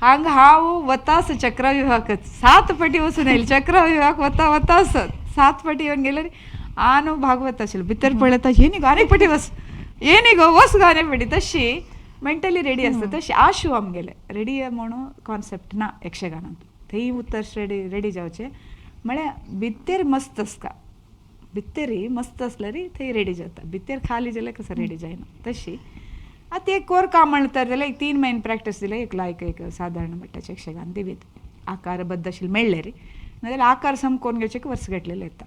हांगा हांव वतास चक्रविवाहकच 7 पटी वचून येयले चक्रविवाहक वता वतास 7 पटी येवन गेले आनु भागवत आशिल्लो भितर पळयता हे न्ही गो आनीक पटी वस हे न्ही गो वस गो आनीक पटी तशी मेंटली रेडी आसता तशी आशू आमगेले रेडी म्हणून कॉन्सेप्ट ना यक्षगानांत थंय उत्तर रेडी रेडी जावचे म्हळ्यार भितर मस्त आसता भितरी मस्त आसल्यार थंय रेडी जाता भितर खाली जाल्यार कसं रेडी जायना तशी. आतां एक कोर काम म्हणटा जाल्यार एक 3 म्हयने प्रॅक्टीस दिले एक लायक एक सादारण मट्टाचे यक्षगान दिवीत आकार बद्द आशिल्ले मेळ्ळे रे नाजाल्यार आकार सामकोन घेवचे वर्स घातलेले येता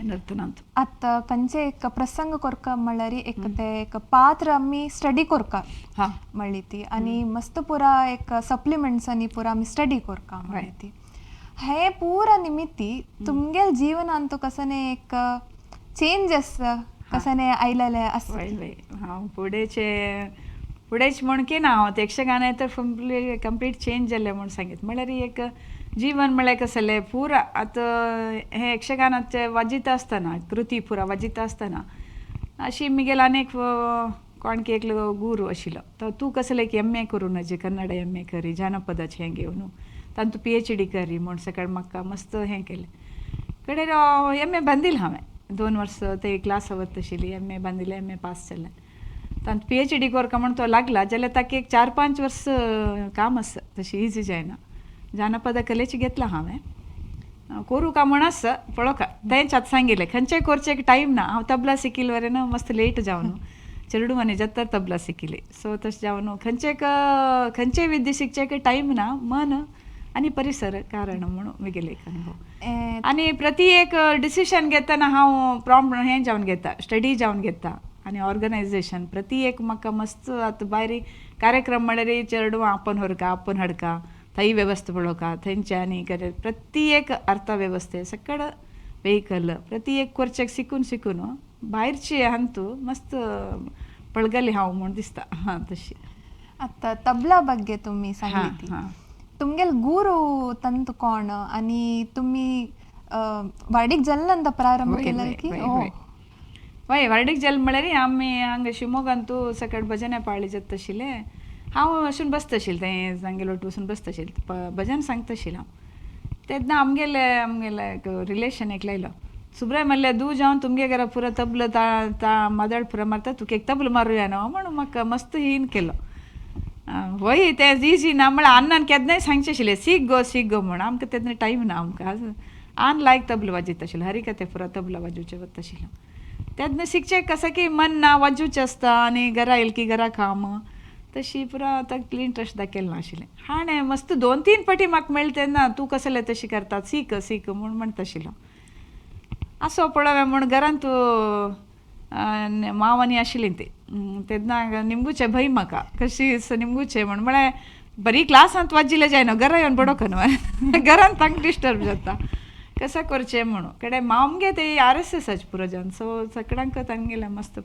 नर्तनांत. आतां खंयचे एक प्रसंग कोरका म्हणल्यार एक ते एक पात्र आमी स्टडी कोरका म्हणली ती आनी मस्त पुरा एक सप्लिमेंट्स आनी पुरा आमी स्टडी कोरका म्हणली ती हे पुरा निमित्ती तुमगेल जीवनांत कसने एक चेंजस कसने आयलेले आसा. हांव फुडेचे फुडेच म्हण की ना हांव यक्षगान तर कंप्लीट चेंज जालें म्हूण सांगीत म्हळ्यार एक जीवन म्हळ्यार कसलें पुरा आतां हें यक्षगानाचे वाजिता आसतना कृती पुरा वाजिता आसतना अशी मिगेल आनीक कोण की एकलो गुरू आशिल्लो तो तूं कसलें एक एम ए करूं नजे कन्नड एम ए करी जानपदाचें हें घेवन तांतू PhD करी म्हूण सकाळ म्हाका मस्त हें केलें कडेन एम ए बांदिल हांवें 2 वर्स ते क्लास वता आशिल्ली एम ए बांदिलें एम ए पास जालें तांतू PhD कोरका म्हूण तो लागला जाल्यार ताका एक 4-5 वर्स काम आसा तशी इजी जायना जानपद कलेची घेतला हांवें कोरू का म्हण आसा पळोवका तेंच आतां सांगिल्लें खंयच्याय कोरचें एक टायम ना. हांव तबला शिकिल वरेन मस्त लेट जावन चेडूं जाता तबला शिकिल्ली सो तशें जावन खंयचे खंयचे विद्या शिकचें टायम ना मन आनी परिसर कारण म्हणून म्हगेले एक अनुभव. आनी प्रति एक डिसिशन घेतना हांव प्रॉम्प्ट हें जावन घेता स्टडी जावन घेता आनी ऑर्गनायजेशन प्रति एक म्हाका मस्त आतां भायर कार्यक्रम म्हळ्यार चेडवां आपोवन व्हरका आपोवन हाडका थंय वेवस्था पळोवका थंयचे आनी प्रति एक अर्थवेवस्थे सकड वेहिकल प्रति एक कोरचेक शिकून शिकून भायरचे हंतू मस्त पळगली हांव म्हूण दिसता. हां तशी. आतां तबला ಬಗ್ಗೆ तुम्ही सांगली ती तुमगेल गुरू ತಂತು कोण आनी तुम्ही वाडीक जल्ल प्रारंभ केलं की? वय वार्डीक जल्म म्हळ्यार आमी हांगा शिमोगांतू सकट भजने पाळी जाता आशिल्लें हांव वचून बसता आशिल्लें थंय तांगेले वट वचून बसता आशिल्लें भजन सांगता आशिल्लें हांव तेन्ना आमगेले आमगेले एक रिलेशन एक लायलो सुब्राय म्हणलें दू जावन तुमगे घरा पुरो तबलो ता ता मादळ पुरो मारता तुका एक तबलो मारुया न्हू म्हणून म्हाका मस्त हीन केलो. वय तें इजी ना म्हळ्यार अन्नान केन्नाय सांगचें आशिल्लें सीख गो सीख गो म्हूण आमकां तेन्ना टायम ना आमकां आन लायक तबलो वाजयता आशिल्लो हरिकथे पुरो तबलो वाजोवचें वता आशिल्लो तेन्ना शिकचें कसं की मन ना वाजोवचें आसता आनी घरा येयल की घरा काम तशी पुरो तकली इंट्रस्ट दाखयलें नाशिल्लें. हाणें मस्त 2-3 पटी म्हाका मेळ्ळें तेन्ना तूं कसलें तशें करता सीख सीख म्हूण म्हणटा आशिल्लो. असो पळोवया म्हूण घरांत माव आनी आशिल्लीं ती तेन्ना निमगुचें भंय म्हाका कशी निमगुचें म्हूण म्हळ्यार बरी क्लासांत वाजिल्लें जायना घरा येवन बडोवका न्हू घरांत तांकां डिस्टर्ब जाता कसं करचें म्हणून कडे मामगे ते RSSाचे पुरो जावन सो सगळ्यांक तांगेलें मस्त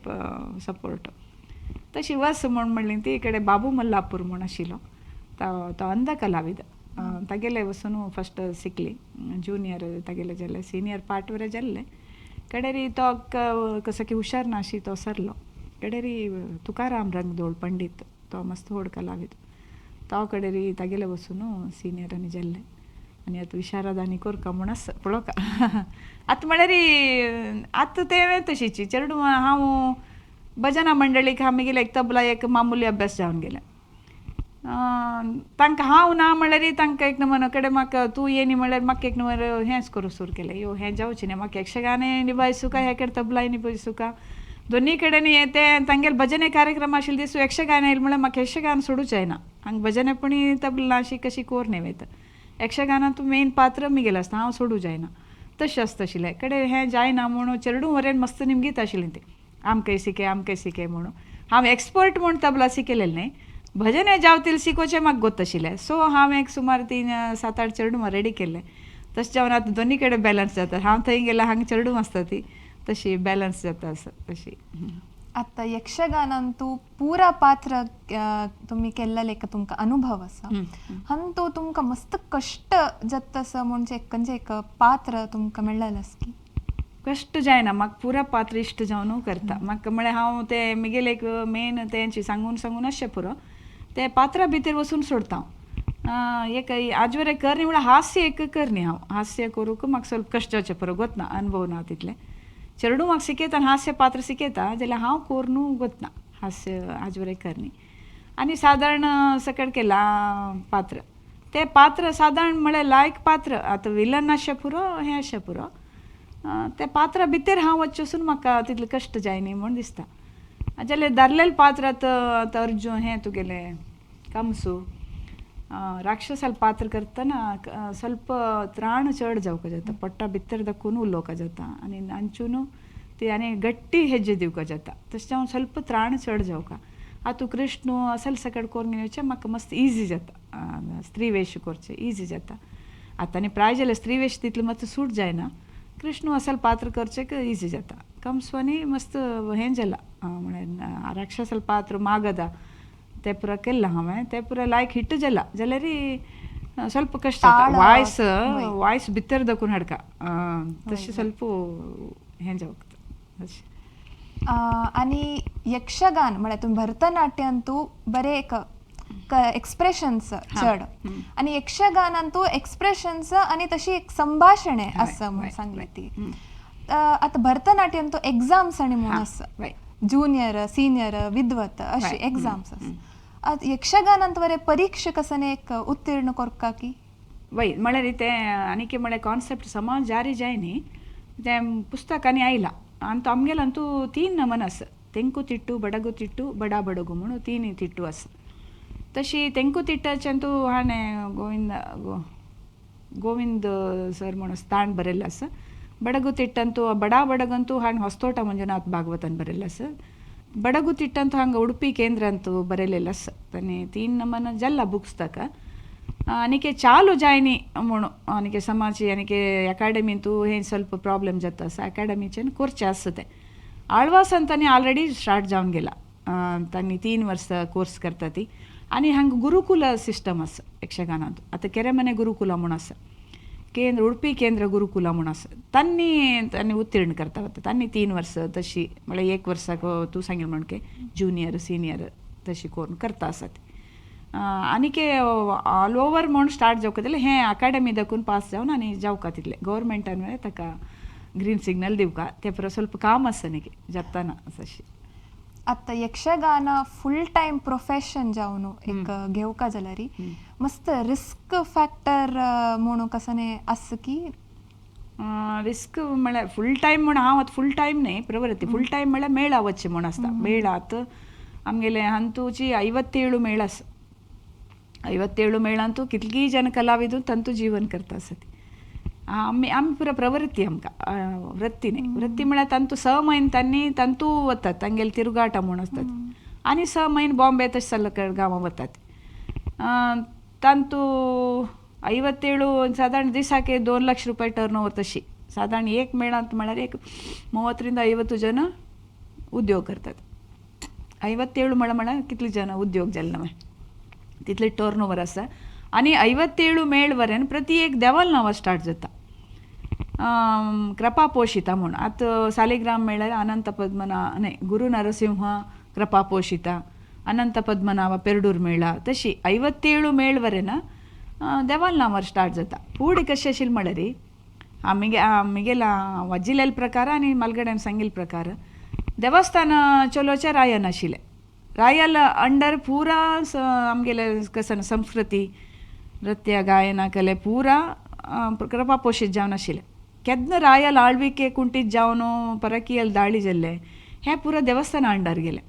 सपोर्ट तशी वस म्हूण म्हणली ती कडे बाबू मल्लापूर म्हूण आशिल्लो तो अंध कलाविद तागेले वचून फस्ट शिकली ज्युनियर तागेले जाले सिनियर पार्ट वरे जाल्ले कडेरी तो कसो की हुशार नाशी तो सरलो कडेरी तुकाराम रंगदोळ पंडीत तो मस्त व्हड कलाविद तो कडेरी तागेले वचून सिनियर आनी जाल्ले. आनी आतां विशारद आनी कोरका म्हूण आसा पळोवका. आतां म्हळ्यार आतां तें तशीची चेडूं हांव भजना मंडळीक हांव मागीर एक तबला एक मामुली अभ्यास जावन गेलें. तांकां हांव ना म्हणल्यार तांकां एक नमन कडेन म्हाका तूं येनी म्हणल्यार म्हाका एक नंबर हेंच करूं सुरू केलें, यो हें जावचें न्ही, म्हाका यक्षगानय निभायसुका, हे कडेन तबलाय निभायसुका, दोनी कडेन हें तें तांगेले भजने कार्यक्रम आशिल्ले दीस यक्षगान येयलें म्हणल्यार म्हाका यक्षगान सोडूं जायना, हांगा भजने पूण तबला अशी कशी कोर न्ही वयता, यक्षगानांत मेन पात्र मिगेलें आसता, हांव सोडूं जायना, तशें आसता आशिल्लें. कडेन हें जायना म्हणून चेडूं वरेन मस्त निमगीत आशिल्लीं तीं, आमकां शिकय आमकां शिकय म्हणून. हांव एक्सपर्ट म्हूण तबला शिकयलेलें न्ही, भजने जावतील शिकोवचें म्हाका गोत आशिल्लें. सो हांव एक सुमार 3-7-8 चेडूं रेडी केल्लें. तशें जावन आतां दोनी कडेन बॅलन्स जाता, हांव थंय गेल्यार हांगा चेडूं आसता ती तशी बॅलन्स जाता आसा तशी. आतां यक्षगानांतू पुरा पात्र तुमी केल्लें एक तुमकां अनुभव आसा, हंतू तुमकां मस्त कश्ट जाता आसा म्हणजे खंयचें एक पात्र तुमकां मेळ्ळेलें आसा की? कश्ट जायना म्हाका, पुरा पात्र इश्ट जावन करता म्हाका, म्हळ्यार हांव तें मिगेलें एक मेन तेंची सांगून सांगून अशें पुरो ते पात्रा भितर वचून सोडता हांव. एक आजवर एक करणी म्हळ्यार हास्य एक करणी, हांव हास्य करूंक म्हाका ಸ್ವಲ್ಪ कश्ट जावचें पुरो, गोतना अनुभव ना तितलें. चेडूं म्हाका शिकयता आनी हास्य पात्र शिकयता जाल्यार हांव कोरून गोतना हास्य आजवर एक करणी. आनी सादारण सकट केलां पात्र, तें पात्र सादारण म्हळ्यार लायक पात्र, आतां विलन आशें पुरो हें आशें पुरो, ते पात्रा भितर हांव वचचें वचून म्हाका तितलें कश्ट जायना म्हूण दिसता. जाल्यार दारलेलें पात्र आतां आतां अर्जुन हें तुगेलें कंसू राक्षसाल पात्र करतना ಸ್ವಲ್ಪ त्राण चड जावपा जाता, पोट्टा भितर दाखोवन उलोवपा जाता आनी आनचून ती आनी गट्टी हेज्जे दिवपा जाता, तशें जावन ಸ್ವಲ್ಪ त्राण चड जावका. आतां कृष्ण असल सकट कोरून घेवचें म्हाका मस्त इजी जाता, स्त्री वेश करचें इजी जाता. आतां आनी प्राय जाल्यार स्त्री वेश तितलें मातसो सूट जायना, कृष्ण असल पात्र करचें इजी जाता. कंसवानी मस्त हें जाला म्हळ्यार राक्षसाल पात्र मागधा ते पुरा केल्लां हांवें, ते पुरा लायक हिट जाला, जाल्यार ಸ್ವಲ್ಪ ಕಷ್ಟ, ವಾಯ್ಸ್ ವಾಯ್ಸ್ भितर दाखोवन हाडका तशें ಸ್ವಲ್ಪ हें जावंक अशें. आनी यक्षगान म्हळ्यार तुमी भरतनाट्यांतू बरें एक एक्सप्रेशन्स चड, आनी यक्षगानांतू एक्सप्रेशन्स आनी तशी एक संभाशणे आसा म्हूण सांगली ती. आतां भरतनाट्यांतू एग्जाम्स आनी म्हूण आसा, ज्युनियर सिनियर विद्वत अशी एग्जाम्स आसा. आतां यक्षगानांत बरें परीक्षा कसने एक उत्तीर्ण कोरका की? वय म्हळ्यार तें आनीक म्हळ्यार कॉन्सेप्ट समा जारी जाय न्ही, तें पुस्तकांनी आयलां आनी तो आमगेलो अंतू 3 नमन आसा, तेंकू तिट्टू बडगू तिट्टू बडा बडगू म्हणून 3 तिट्टू आसा. तशी तेंकू तिट्टाचें तूं हाणें गोविंद गोविंद सर म्हणून ताण बरयल्लें आसा. बडगू तिट्टंतू बडा बडगंतू हाणें ಹೊಸತೋಟ ಮಂಜುನಾಥ್ ಭಾಗವತನ್ ಬರೆಲ್ಲ आसा. ಬಡಗು ತಿಟ್ಟಂತೂ ಹಂಗೆ ಉಡುಪಿ ಕೇಂದ್ರ ಅಂತೂ ಬರೆಯಲಿಲ್ಲ ಸ ತನೆ 3 ನಮನ ಜಲ್ಲ ಬುಕ್ಸ್ ತಕ. ಅನಿಕೆ ಚಾಲು ಜಾಯ್ನಿ म्हणून ಅನಿಕೆ समाज ಅನಿಕೆ ಅಕಾಡೆಮಿಂತೂ ಏನು ಸ್ವಲ್ಪ ಪ್ರಾಬ್ಲಮ್ जाता ಸ ಅಕಾಡೆमीचें कोर्चे आसता तें. आळवास तांणी ऑलरेडी स्टार्ट जावन गेला, तांणी 3 वर्सां कोर्स करता ती. आनी हांगा गुरुकुल सिस्टम आसा यक्षगानांत, आतां केरेमने गुरुकुला म्हूण आसा, केंद्र उडपी केंद्र गुरुकुಲ म्हूण आसा, तांणी तांणी उत्तीर्ण करता वता, तांणी 3 वर्सां तशी म्हळ्यार 1 वर्साक तूं सांगिल्लें म्हणके ज्युनियर सिनियर तशी करून करता आसा ती. आनीक ऑल ओवर म्हूण स्टार्ट जावका जाल्यार हें अकाडेमी दाखोवन पास जावन आनी जावका तितलें गव्हर्मेंटान म्हळ्यार ताका ग्रीन सिग्नल दिवका, ते परस ಸ್ವಲ್ಪ काम आसा न्ही जाताना तशी. आतां यक्षगान फूल टायम प्रोफेशन जावन एक घेवका जाल्यार मस्त रिस्क फॅक्टर म्हणून कसने आसा की? रिस्क म्हळ्यार फूल टायम म्हूण हांव आतां फूल टायम न्ही प्रवृत्ती, फूल टायम म्हळ्यार मेळा वचचें म्हूण आसता. मेळा आतां आमगेले अंतूची 57 मेळ आसा, 57 मेळांतू कितलीं जन कलाविदू तंतू जीवन करता आसा ती. आमी आमी पुरा प्रवृत्ती आमकां वृत्ती न्ही, वृत्ती म्हळ्यार तांतू 6 म्हयने तांणी तांतू वतात, तांगेले तिरुगाटा म्हूण आसतात, आनी 6 म्हयने बॉम्बे तशें सल्लकड गांवां वतात. तांतू 57 सादारण दिसाक 2 ಲಕ್ಷ ರೂಪಾಯಿ ಟರ್ನ್ ಓವರ್ तशी सादारण एक मेळांत म्हळ्यार एक 30 50 जन उद्योग करतात. 57 म्हळ्यार म्हळ्यार कितले जन उद्योग जाले ना तितले टर्न ओवर आसा. आनी 57 मेळ वरेन प्रति एक देवाल नांवां स्टार्ट जाता, कृपा पोषिता म्हूण. आतां सालिग्राम मेळ्ळ्यार अनंत पद्मना न्हय गुरु नरसिंह कृपा पोषिता, अनंत पद्मनाभ पेरडूर मेळ्ळा, तशी 57 मेळ वरेन देवाल नांवार स्टार्ट जाता. फुडें कशें आशिल्लें म्हळ्यार आमगे आमगेल्या वजिलेल प्रकार आनी मालगड्यान सांगिल्ले प्रकार देवस्थान चलोवचें रायन आशिल्लें. रायल अंडर पुरा आमगेले कसन संस्कृती नृत्य गायन कले पुरा कृपा पोशीत जावन आशिल्लें. केन्ना रायल आळविके कुंटीत जावन परकीयल दाळी जाल्लें हें पुरा देवस्थाना अंडर गेलें.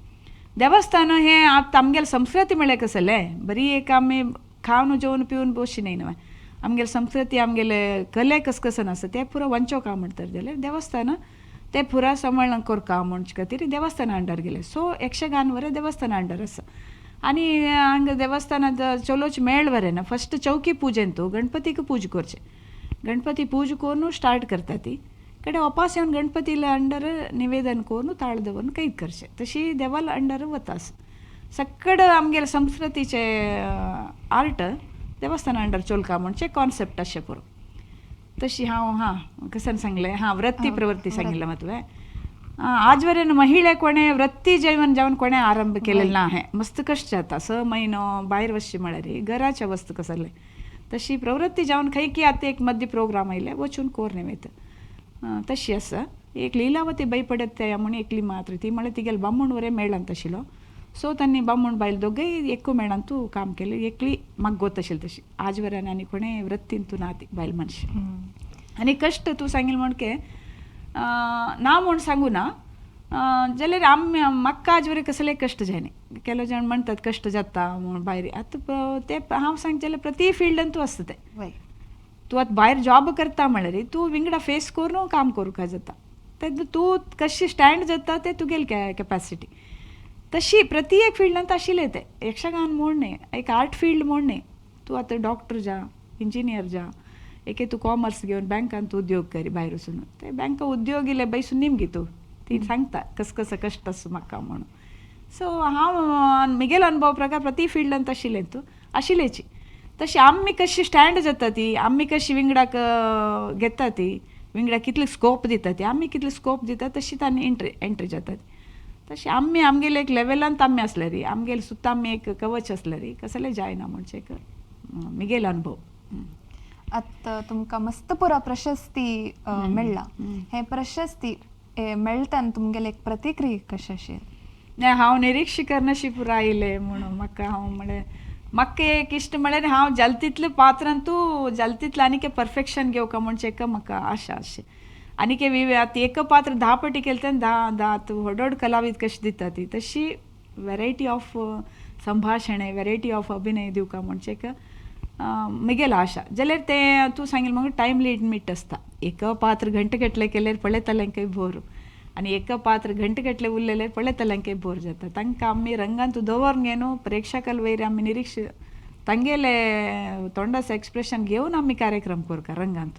देवस्थान हें आतां आमगेले संस्कृती म्हळ्यार कसलें बरी एक आमी खावन जेवन पिवन बसची न्हय न्हय, आमगेले संस्कृती आमगेले कले कसकसन आसा तें पुरो वंचो का म्हणटात जाल्यार देवस्थान ते पुरा सांबाळून करका म्हणचे खातीर देवस्थाना अंडर गेलें. सो यक्षगान वरें देवस्थाना अंडर आसा. आनी हांगा देवस्थानांत चलोवचे मेळ वरें ना. फस्ट चौकी पुजेंतू गणपतीक पूज करचें, गणपती पूज करून स्टार्ट करता ती कडे वापस येवन गणपतीला अंडर निवेदन करून ताळ दवरून कैद करचें. तशी देवाल अंडर वता सक्कड आमगेले संस्कृतीचे आर्ट देवस्थाना अंडर चोलका म्हणचे कॉन्सेप्ट अशें पुरो. तशी हांव हां कसन सांगलें हां वृत्ती प्रवृत्ती सांगिल्लें मात तुवें. आज वरेन महिळे कोणें वृत्ती जीवन जावन कोणें आरंभ केलें ना. हें मस्त कश्ट जाता 6 म्हयनो भायर वचचें म्हळ्यार घराच्या वस्तू कसलें तशी प्रवृत्ती जावन खंय की आतां एक मदीं प्रोग्राम आयले वचून कोर वयता तशी आसा. एक लिलावती बाई पडत त्या म्हूण एकली मात्र ती म्हळ्यार तिगेले बामूण वरें मेळांत आशिल्लो. सो तांणी बामूण बायल दोगूय एकू मेळान तूं काम केलें एकली म्हाका गोत आशिल्ली तशी. आज वरेन आनी कोणें वृत्तीन तूं ना ती बायल मनीस. आनी कश्ट तूं सांगिल्लें म्हणके ना म्हूण सांगू ना जाल्यार आमी म्हाका आज वरेन कसले कश्ट जायना. केलो जाण म्हणटात कश्ट जाता म्हूण भायर आतां ते हांव सांगचें जाल्यार प्रती फिल्डान तूं आसता तें. तूं आतां भायर जॉब करता म्हळ्यार तूं विंगडा फेस करून काम करूंक जाता तेन्ना तूं कशें स्टँड जाता तें तुगेली कॅपेसिटी. तशी प्रती एक फिल्डांत आशिल्लें तें. यक्षगान म्हूण न्हय, एक आर्ट फिल्ड म्हूण न्हय. तूं आतां डॉक्टर जा, इंजिनियर जा, एके तूं कॉमर्स घेवन बँकांत उद्योग करी भायर वचून ते बँका उद्योग इल्ले बैसून निमगी तूं ती सांगता कस कसो कश्ट आसा म्हाका म्हणून. सो हांव म्हगेलो अनुभव प्रकार प्रती फिल्डांत आशिल्लें तूं आशिल्लेची. तशी आमी कशी स्टँड जाता ती आमी कशी विंगडाक घेता ती विंगडाक कितली स्कोप दिता ती आमी कितली स्कोप दिता तशी तांणी एंट्री जाता ती. तशी आमी आमगेले एक लेवलांत आमी आसल्यार आमगेले सुद्दां आमी एक कवच आसल्यार कसलें जायना म्हणचे एक म्हगेलो अनुभव. आतां तुमकां मस्त पुरा प्रशस्ती मेळ्ळा. हे प्रशस्ती मेळटा तुमगेले एक प्रतिक्रिया कशी अशी? ना हांव निरीक्ष करनाशी पुरा आयलें म्हणून म्हाका हांव म्हळ्यार म्हाका एक इश्ट म्हळ्यार हांव जाल तितलें पात्रान तूं जाल तितलें आनीक परफेक्शन घेवका म्हणचें एक म्हाका आशा अशें. आनीक आतां एक पात्र 10 पटी केलें तेन्ना 10 10 आतां व्हड व्हड कलावीद कशें दिता ती तशी वेरायटी ऑफ संभाशण वेरायटी ऑफ अभिनय दिवका म्हणचें एक म्हगेलो आशा. जाल्यार तें तूं सांगिल्लें म्हाका टायम लिमीट आसता. एक पात्र घंटे गटले केल्यार पळयतल्यांकय बोर आनी एक पात्र घंटे गटले उरलेल्यार पळयतल्यांकय बोर जाता. तांकां आमी रंगांत दवरून घेवन प्रेक्षकां वयर आमी निरीक्ष तांगेले तोंडाचो एक्सप्रेशन घेवन आमी कार्यक्रम करता रंगांत.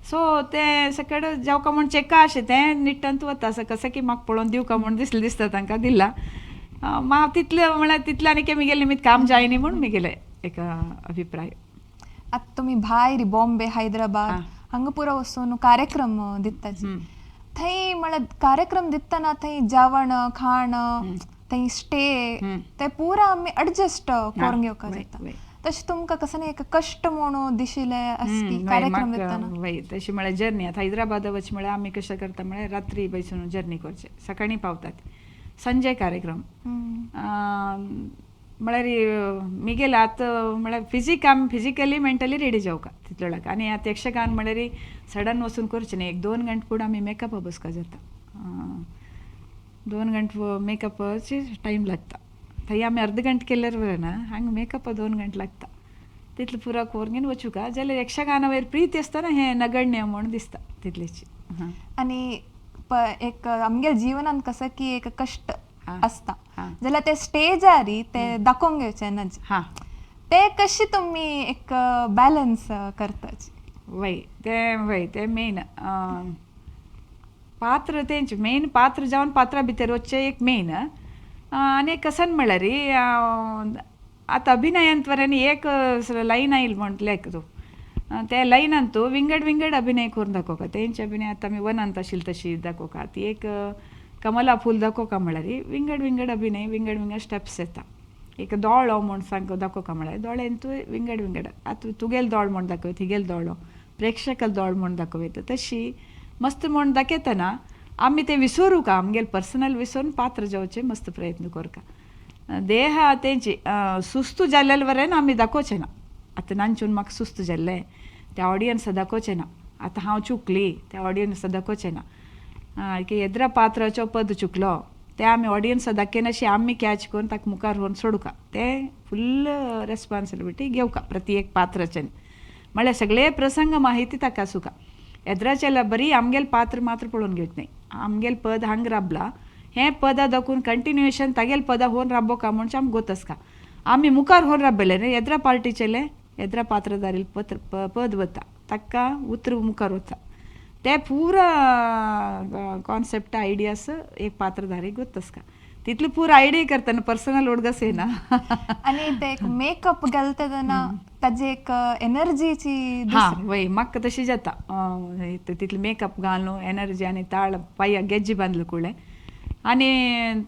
सो तें सकड जावका म्हूण चेका अशें तें निट्टांत वता असो कसो की म्हाका पळोवन दिवका म्हूण दिसलें दिसता तांकां दिला म्हाका तितलें म्हळ्यार तितलें आनी म्हगेलें निमित्त काम जायना म्हूण म्हगेलें एक अभिप्राय. आतां तुमी भायर बॉम्बे हैदराबाद हांगा पुरो वचून कार्यक्रम दिता थंय म्हळ्यार कार्यक्रम दितना थंय जेवण खाण थंय स्टे ते पुरा आमी एडजस्ट करून घेवपाक जाता. तशें तुमकां कसो एक कश्ट म्हणून दिशिल्लें आसती कार्यक्रम दितना? वय तशें म्हळ्यार जर्नी आतां हैदराबादा वच म्हळ्यार आमी कशें करता म्हळ्यार रात्री बैसून जर्नी करचें सकाळीं पावतात संजय कार्यक्रम म्हळ्यार म्हगेलें आतां म्हळ्यार फिजीक आमी फिजिकली मेंटली रेडी जावका तितलो वेळाक. आनी आतां यक्षगान म्हळ्यार सडन वचून करचें न्ही, 1-2 घंटे फुडें आमी मेकअपा बसका जाता. 2 घंटे मेकअपाची टायम लागता. थंय आमी अर्द घंटे केल्यार बरें ना, हांगा मेकअपा 2 घंटे लागता. तितलें पुरो करून वचूका जाल्यार यक्षगाना वयर प्रीती आसतना हें नगण्य म्हूण दिसता तितलेची. आनी एक आमगेल्या जिवनांत कसो की एक कश्ट आसता जाल्यार ते स्टेजार ते दाखोवंक घेवचें ना ते कशी तुमी एक बॅलन्स करता? वय तें वय तें मेन पात्र तेंच मेन पात्र जावन पात्रा भितर वचचें एक मेन. आनी कसन म्हळ्यार आतां अभिनयांत वरेन एक लायन आयल म्हटलें तूं त्या लायनान तूं विंगड विंगड अभिनय करून दाखोवका. तेंचे अभिनय आतां आमी वनांत आशिल्ली तशी दाखोवका. ती एक कमला फूल दाखोवका म्हळ्यार विंगड विंगड अभिनय विंगड विंगड स्टेप्स येता. एक दोळो म्हूण सांग दाखोवका म्हळ्यार दोळ्यान तूं विंगड विंगड आतां तुगेलो दोळ म्हूण दाखयता, हिगेलो दोळो, प्रेक्षकाल दोळ म्हूण दाखोवता. तशी मस्त म्हूण दाखयतना आमी ते विसरूका, आमगेले पर्सनल विसरून पात्र जावचे मस्त प्रयत्न करका. देह तेंची सुस्तू जाल्ले वरेन आमी दाखोवचे ना. आतां नांचून म्हाका सुस्त जाल्लें त्या ऑडियन्स दाखोवचें ना, आतां हांव चुकली त्या ऑडियन्स दाखोवचें ना, की एद्रा पात्राचो पद चुकलो ते आमी ऑडियन्स दाखयनाशी आमी कॅच करून ताका मुखार व्हरून सोडुका. ते फुल रेस्पॉन्सिबिलिटी घेवका प्रति एक पात्राचें, म्हळ्यार सगळे प्रसंग माहिती ताका आसूका. एद्राचेला बरी आमगेले पात्र मात्र पळोवन घेवच न्हय, आमगेले पद हांग राबला हें पदां दाखोवन कंटिन्युएशन तागेले पदां होवन राबोका म्हणचे आमकां गोत आसका. आमी मुखार होवन राबयले न्हय एद्रा पार्टीचेले एद्रा पात्रधारील पत्र पद वता ताका उतर मुखार वता, ते पुरा कॉन्सेप्ट आयडियास एक पात्रधारी गोत आसका. तितली पुरा आयडिया करतना पर्सनल उडगस येना. आनी ते एक मेकअप घालता तेन्ना ताजी एक एनर्जीची हां वय म्हाका तशी जाता. तितले मेकअप घालून एनर्जी आनी ताळ पांयाक गेज्जी बांदले कुळे आनी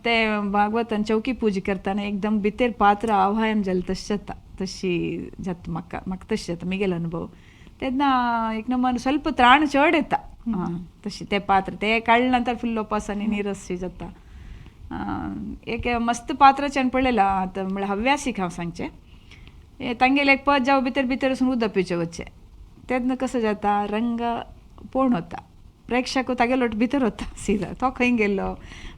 ते भागवतान चौकी पूजा करतना एकदम भितर पात्र आवाहन जालें तशें जाता. तशी जाता म्हाका, म्हाका तशें जाता मिगेलो अनुभव. तेन्ना एक नंबर ಸ್ವಲ್ಪ त्राण चड येता. तशी ते पात्र ते काडले नंतर फुल उपास आनी निरस जाता. एक मस्त पात्राच्यान पळयलां आतां म्हळ्यार हव्यासीक हांव सांगचें, तांगेलें एक पद जावं भितर भितर वचून उदक पिवचें वचचें तेन्ना कसो जाता रंग पोण वता, प्रेक्षक तागेलो भितर वता सीधा तो खंय गेल्लो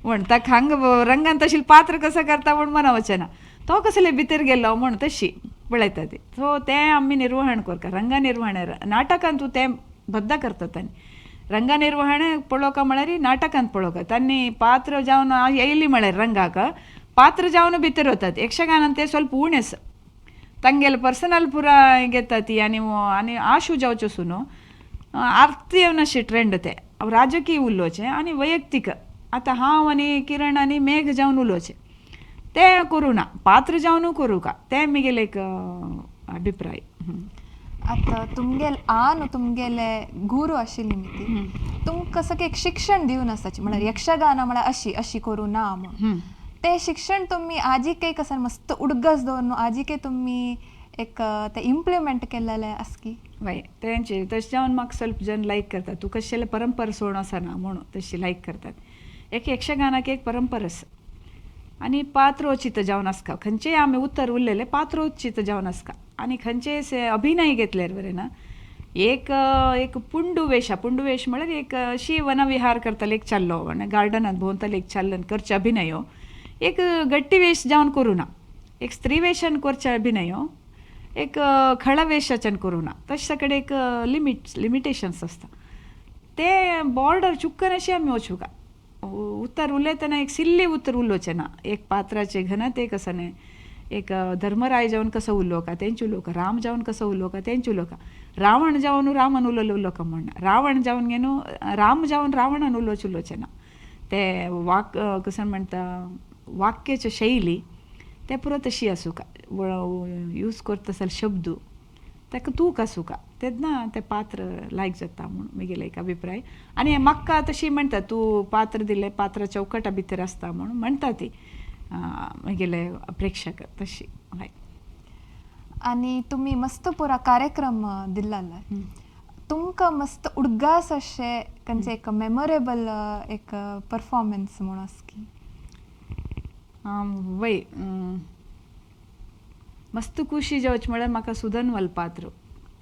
म्हण ताका हांग रंगान तशें पात्र कसो करता म्हूण मना वचना, तो कसले भितर गेल्लो म्हूण तशी पळयता ती. सो तें आमी निर्वहण करता रंग निर्वहण नाटकान तूं तें बद्द करता. तांणी रंग निर्वहण पळोवका म्हळ्यार नाटकांत पळोवका तांणी पात्र जावन येयली म्हळ्यार रंगाक पात्र जावन भितर वतात. यक्षगानान तें ಸ್ವಲ್ಪ उणें आसा, तांगेले पर्सनल पुरा घेता ती आनी आनी आशू जावच्यो सुनो आरती अशी ट्रेंड ते राजकीय उलोवचें आनी वैयक्तीक. आतां हांव आनी किरण आनी मेघ जावन उलोवचें तें करूं ना, पात्र जावन करूं का तें मिगेले एक अभिप्राय. आतां तुमगेले आनु तुमगेले गुरू आशिल्ली मिती तुमकां सगळें एक शिक्षण दिवन आसाची, म्हळ्यार यक्षगाना म्हळ्यार अशी अशी करूं ना म्हूण तें शिक्षण तुमी आजिकय कसं मस्त उडगस दवरून आजिकय तुमी एक ते इम्प्लिमेंट केलेलें आसकी? वय तेंचे तशें जावन म्हाका ಸ್ವಲ್ಪ जन लायक करतात, तूं कशें परंपरा सोड आसना म्हणून तशी लायक करतात. एक यक्षगानाक एक परंपरा आसा आनी पात्रोचित जावन आसता, खंयचेय आमी उतर उरलेलें पात्रोचित जावन आसता आनी खंयचेय से अभिनय घेतल्यार बरें ना. एक एक पुंडुवेश, पुंडुवेश म्हळ्यार एक अशी वनविहार करताले एक चाल्लो गार्डनांत भोंवताले एक चाल्लो करचे अभिनय, एक गट्टी वेश जावन करूं ना, एक स्त्री वेशान करचे अभिनय, एक खळवेशाच्यान करूं ना, तशें कडेन एक लिमिटेशन्स आसता. ते बॉर्डर चुकनाशी आमी वचूंक उतर उलयतना एक सिल्ली उतर उलोवचें ना, एक पात्राचे घनते कसं न्हय, एक धर्मराय जावन कसो उलोवका तेंच उलोवका, राम जावन कसो उलोवका तेंच उलोवका, रावण जावन रामान उलोवलें उलोवका म्हणना, रावण जावन घेवन राम जावन रावणान उलोवचें उलोवचें ना. ते वाक कसं म्हणटा वाक्याचे शैली ते पुरो तशी आसूका, यूज करता जाल्यार शब्द ताका तूक आसूका तेन्ना तें पात्र लायक जाता म्हूण म्हगेलो एक अभिप्राय. आनी म्हाका तशी म्हणटा तूं पात्र दिलें पात्र चौकटा भितर आसता म्हूण म्हणटा ती म्हगेले प्रेक्षक तशी. हय. आनी तुमी मस्त पुरा कार्यक्रम दिल्ला, तुमकां मस्त उडगास अशें खंयचें एक मेमोरेबल एक परफॉर्मन्स म्हूण आसकी? वय मस्त खुशी जावचें म्हळ्यार म्हाका सुदनवल पात्र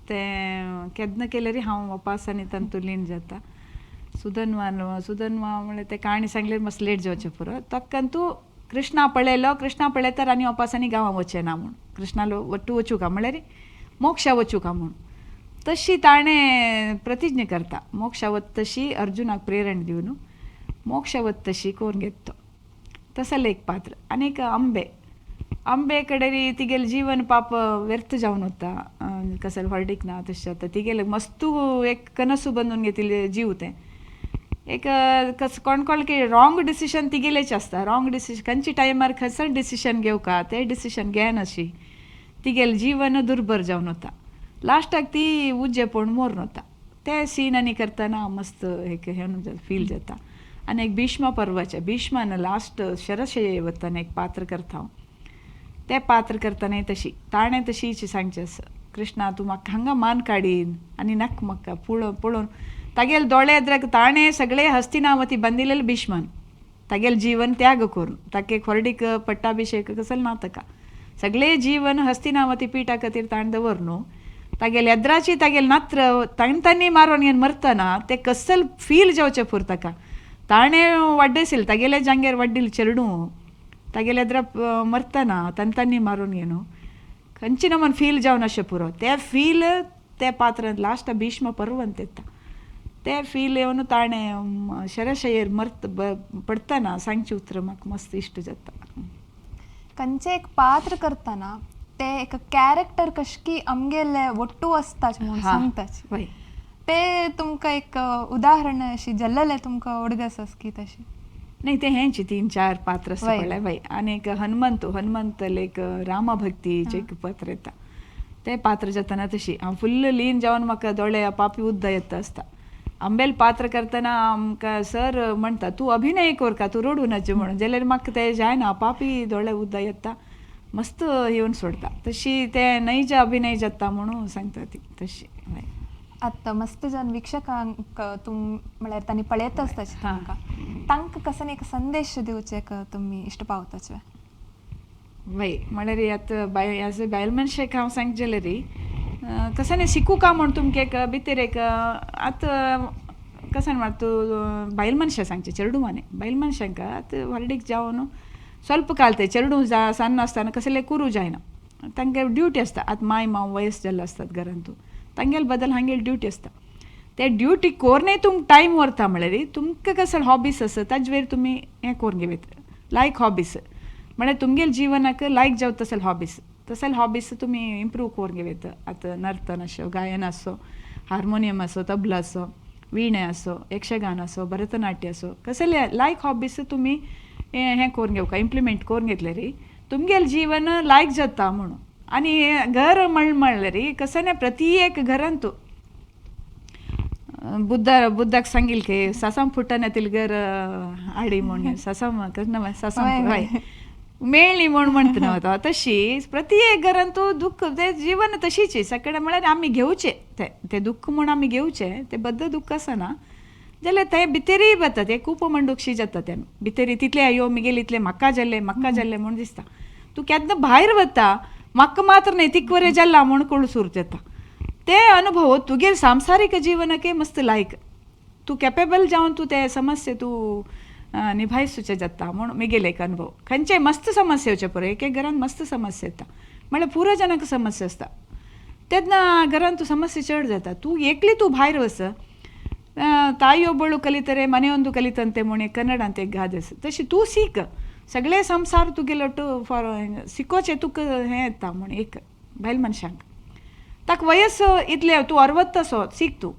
तें केन्ना केल्यार हांव वापास आनी तातूंत लीन जाता. सुदनवा सुदनवा म्हळ्यार तें काणी सांगल्यार मस्त लेट जावचें पुरो. ताका तूं कृष्णा पळयलो, कृष्णा पळयता आनी वापास आनी गांवां वचें ना म्हूण, कृष्णालो वट्टू वचूंका म्हळ्यार मोक्षा वचूंका म्हूण तशी ताणें प्रतिज्ञा करता, मोक्षा वत तशी अर्जुनाक प्रेरण दिवन मोक्षा वत तशी करून घेता तसलें एक पात्र. आनी एक आंबे, आंबे कडेन तिगेलें जीवन पाप व्यर्थ जावन वता, कसलें व्हडीक ना तशें जाता, तिगेलें मस्तू एक कनसू बांदून घेतिल्लें जीव तें एक कस कोण कोण की रॉंग डिसिशन तिगेलेच आसता, रॉंग डिसिशन खंयच्या टायमार खंयचो डिसिशन घेवका तें डिसिशन घेनाशी तिगेलें जीवन दुर्बर जावन वता, लास्टाक ती उज्जे पळोवन मोरून वता. ते सीन आनी करतना मस्त एक हें फील जाता. आनी एक भीष्म पर्वाचें, भीष्मान लास्ट शरशये वतना एक पात्र करता हांव, तें पात्र करतना तशी ताणें तशीच सांगचें आसा, कृष्णा तूं म्हाका हांगा मान काडीन आनी नाक म्हाका पळोवन पळोवन तागेले दोळे एद्राक ताणें सगळे हस्तिनावती बांदिल्ले भीष्मान तागेले जीवन त्याग करून ताके खोरडीक पट्टाभिशेक कसले ना ताका सगळे जीवन हस्तिनावती पीठा खातीर ताणें दवर न्हू. तागेले एद्राची तागेले नात्र ताणें मारून घेवन मरतना तें कसल फील जावचें पुर ताका. ताणें वाड्डसील तागेले जांगेर वाड्डील चेडूं तागेले एद्रा मरतना तांणी मारून घेवन खंयची नमन फील जावन अशें पुरो तें फील ते पात्रांत लास्ट भीष्म पर्वंत येता ते फील येवन ताणें शरशयेर मर्त पडतना सांगचें उतरां म्हाका मस्त इश्ट जाता. खंयचें एक पात्र करतना ते एक कॅरेक्टर कशकी आमगेले ಒಟ್ಟು आसताच म्हणून सांगताच वय ते तुमकां एक उदाहरण अशी जल्लले तुमकां उडगस की तशी नाही ते हेंच तीन चार पात्र आसा वय. पळय वय. आनी एक हनुमंत हनुमंत एक रामभक्तीचें एक पात्र येता ते पात्र जातना तशी हांव फुल्ल लीन जावन म्हाका दोळे पापी उद्दा येता आसता. आंबेल पात्र करतना आमकां सर म्हणटा तूं अभिनय कोरका तूं रडूं नाचे म्हणून जाल्यार म्हाका तें जायना पापी दोळे उद्दा येता मस्त येवन सोडता तशी ते नैज अभिनय जाता म्हणून सांगता ती तशी. हय. आतां मस्त जन वीक्षकांक तुम म्हळ्यार तांणी पळयत आसताच तांकां तांकां कसो एक संदेश दिवचें तुमी इश्ट पावताचे? वय म्हळ्यार आतां बायल एज अ बायल मनशेक हांव सांगचें जाल्यार कसानी शिकूका म्हूण तुमकां एक भितर एक आतां कशें म्हळ्यार तूं बायल मनशां सांगचें चेडवां न्ही बायल मनशांक आतां व्हडलीक जावन ಸ್ವಲ್ಪ काल ते चेडूं जा सान्न आसतना कसलें करूं जायना तांगे ड्युटी आसता. आतां माय माव वयस जाल्लो आसतात घरांतू तांगेले बदल हांगेली ड्युटी आसता ते ड्युटी कोरनय तुमकां टायम व्हरता म्हळ्यार तुमकां कसले हॉबीस आसा ताजे वयर तुमी हें करून घेवं लायक हॉबीस म्हळ्यार तुमगेले जिवनाक लायक जावं तसले हॉबीस तसले हॉबीस तुमी इम्प्रूव करून घेवं. आतां नर्तन आसो गायन आसो हार्मोनियम आसो तबला आसो वीणे आसो यक्षगान आसो भरतनाट्य आसो कसले लायक हॉबीस तुमी हें करून घेवका इम्प्लिमेंट करून घेतले री तुमगेलें जीवन लायक जाता म्हणून. आनी घर म्हणल्यार कसं प्रति एक घरांतू बुद्ध बुद्धाक सांगिल की ससाम फुटन घर हाडी म्हणून ससाम ससाम हय मेळ्ळी म्हूण म्हणटा न्हू तशी प्रत्येक घरांतू दुःख ते जीवन तशीच सगळें म्हळ्यार आमी घेवचें ते ते दुःख म्हूण आमी घेवचें तें बद्द दुःख आसना जाल्यार ते भितरीय वता ते खूब मंडुक्षी जाता ते भितरी तितले अयो मिगेले इतले म्हाका जाल्लें म्हाका जाल्लें म्हूण दिसता. तूं केन्ना भायर वता म्हाका मात्र न्हय तिक वरें जाल्ला म्हूण कळसूर जाता ते अनुभव तुगेले सांसारीक जीवनाक मस्त लायक तूं कॅपेबल जावन तूं ते समस्या तूं निभायसूचे जाता म्हूण मिगेले एक अनुभव. खंयचे मस्त समस्या येवचे पळय एक एक घरान मस्त समस्या येता म्हळ्यार पुरो जनांक समस्या आसता तेन्ना घरान तूं समस्या चड जाता तूं एकली तूं भायर वच ತಾಯಿಯೊಬ್ಬಳು ಕಲಿತರೆ ಮನೆಯೊಂದು ಕಲಿತಂತೆ ಮೊಣೆ ಕನ್ನಡ ಅಂತ ಗಾದೆ तशी तूं सीख सगळे संसार तुगेलो फॉर शिकोवचें तुका हें येता म्हूण एक बायल मनशांक ताका वयस इतलें तूं 60 सीख तूं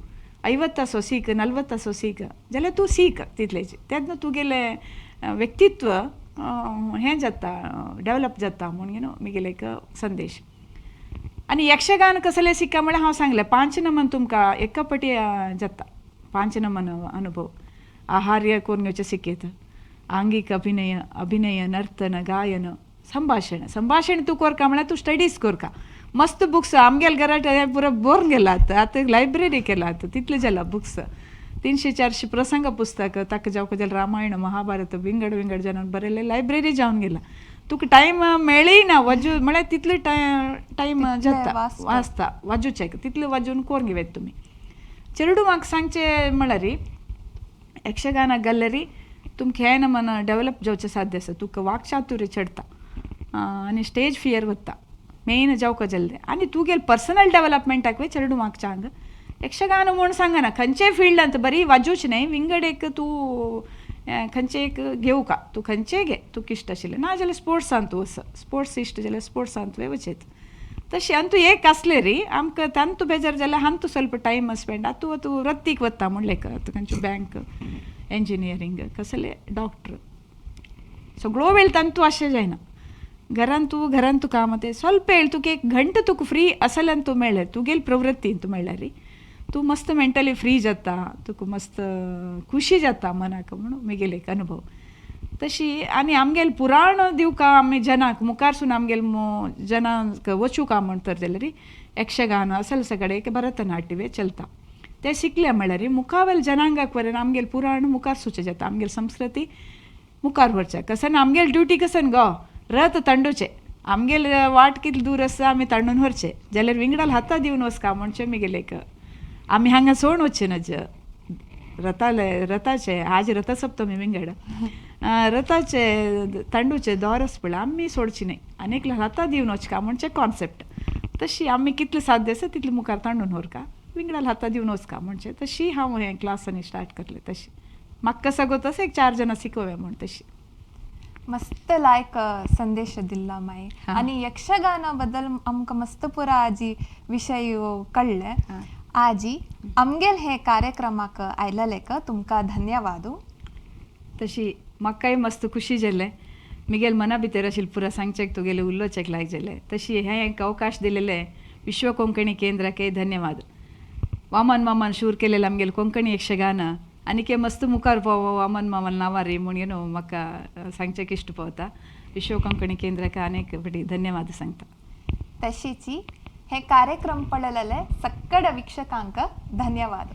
50 सीख 40 सीख जाल्यार तूं सीख तितलेच तेन्ना तुगेलें व्यक्तित्व हें जाता डेवलप जाता म्हूण you know मिगेले एक संदेश. आनी यक्षगान कसलें शिका म्हळ्यार हांव सांगलें 5 नमन तुमकां एका पटी जाता 5 नमन अनुभव आहार्य करून घेवचें शिकयता आंगीक अभिनय अभिनय नर्तन गायन संभाशण संभाशण तूं कोरका म्हळ्यार तूं स्टडीज कोरका मस्त बुक्स आमगेले घराट पुरो बोर गेला आतां आतां लायब्ररी केला आतां तितले जाला बुक्स 300-400 प्रसंग पुस्तक ताका जावं जाल्यार रामायण महाभारत विंगड विंगड जाणां बरयल्लें लायब्ररी जावन गेला तुका टायम मेळय ना वाजू म्हळ्यार तितलो टायम जाता वाचता वाजूचें तितलें वाजून करून घेवं तुमी. चेडूं म्हाका सांगचें म्हळ्यार यक्षगाना गॅलरी तुमकां हें नमन डेवलप जावचें साध्य आसा तुका वाक्चातुर्य चडता आनी स्टेज फियर वता मेन जावका जाल्लें आनी तुगेले पर्सनल डेवलपमेंटाक चेडूं म्हाका सांग यक्षगान म्हूण सांगना खंयच्याय फिल्डांत बरी वाजूच न्हय विंगड एक तूं खंयचें एक घेवका तूं खंयचेय घे तुका इश्ट आशिल्लें ना जाल्यार स्पोर्ट्सान तूं वच स्पोर्ट्स इश्ट जाल्यार स्पोर्ट्सान तुवें वचयत तशें आनी तूं एक आसलें री आमकां तांतू बेजार जाल्यार हांतू ಸ್ವಲ್ಪ टायम स्पेंड आतां तूं वृत्तीक वता म्हणलें आतां खंयचो बँक इंजिनियरींग कसले डॉक्टर सगळो वेळ तांतू अशें जायना घरान तूं घरान तूं काम तें ಸ್ವಲ್ಪ वेळ तुका एक घंटो तुका फ्री आसल्यान तूं मेळ्ळें तुगेली प्रवृत्तीन तूं मेळ्ळ्यार तूं मस्त मेंटली फ्री जाता तुका मस्त खुशी जाता मनाक म्हणून मिगेले एक अनुभव. तशी आनी आमगेले पुराण दिवका आमी जनाक मुखारसून आमगेले जनांक वचूका म्हणतर जाल्यार यक्षगान असल सगळे एक भरतनाट्य चलता. ते शिकले म्हळ्यार मुखावेल जनांगाक वरेन आमगेले पुराण मुखार सुचे जाता, आमगेले संस्कृती मुखार व्हरचे. कसन आमगेले ड्युटी कसन गो रथ तांडूचे, आमगेले वाट कितले दूर आसा आमी तांडून व्हरचे, जाल्यार विंगडाल हाता दिवन वचका म्हणचे मिगेले एक आमी हांगा सोड वचचे नज रथाले रथाचे आज रथसप्तमी विंगड रथाचे तांडूचे दोर आसा पळय आमी सोडची न्हय आनी एकले हाता दिवन वचका म्हणचे कॉन्सेप्ट. तशी आमी कितले साध्य आसा तितले मुखार तांडून व्हरका, विंगडाल हाता दिवन वचका म्हणचे तशी हांव हें क्लासांनी स्टार्ट करले. तशी म्हाका कसो तसो एक 4 जाणां शिकोवया म्हूण तशी. मस्त लायक संदेश दिल्ला माई आनी यक्षगाना बद्दल आमकां मस्त पुरा आजी विशय कळ्ळे. आजी आमगेल हे कार्यक्रमाक आयलेलेक तुमकां धन्यवाद. तशी म्हाकाय मस्त खुशी जालें, मिगेल मना भितर आशिल्लें पुरा सांगचेक तुगेले उलोवचेक लायक जालें. तशी हें एक अवकाश दिलेलें विश्व कोंकणी केंद्राकय धन्यवाद. वामन मामान शूर केलेलें आमगेले कोंकणी यक्षगान आनीक मस्त मुखार पावो वामन मामान नांवार म्हूण न्हू म्हाका सांगचेक इश्ट पावता. विश्व कोंकणी केंद्राक अनेक फावटी धन्यवाद सांगता. तशीची हे कार्यक्रम पळयलेले सक्कड वीक्षकांक धन्यवाद.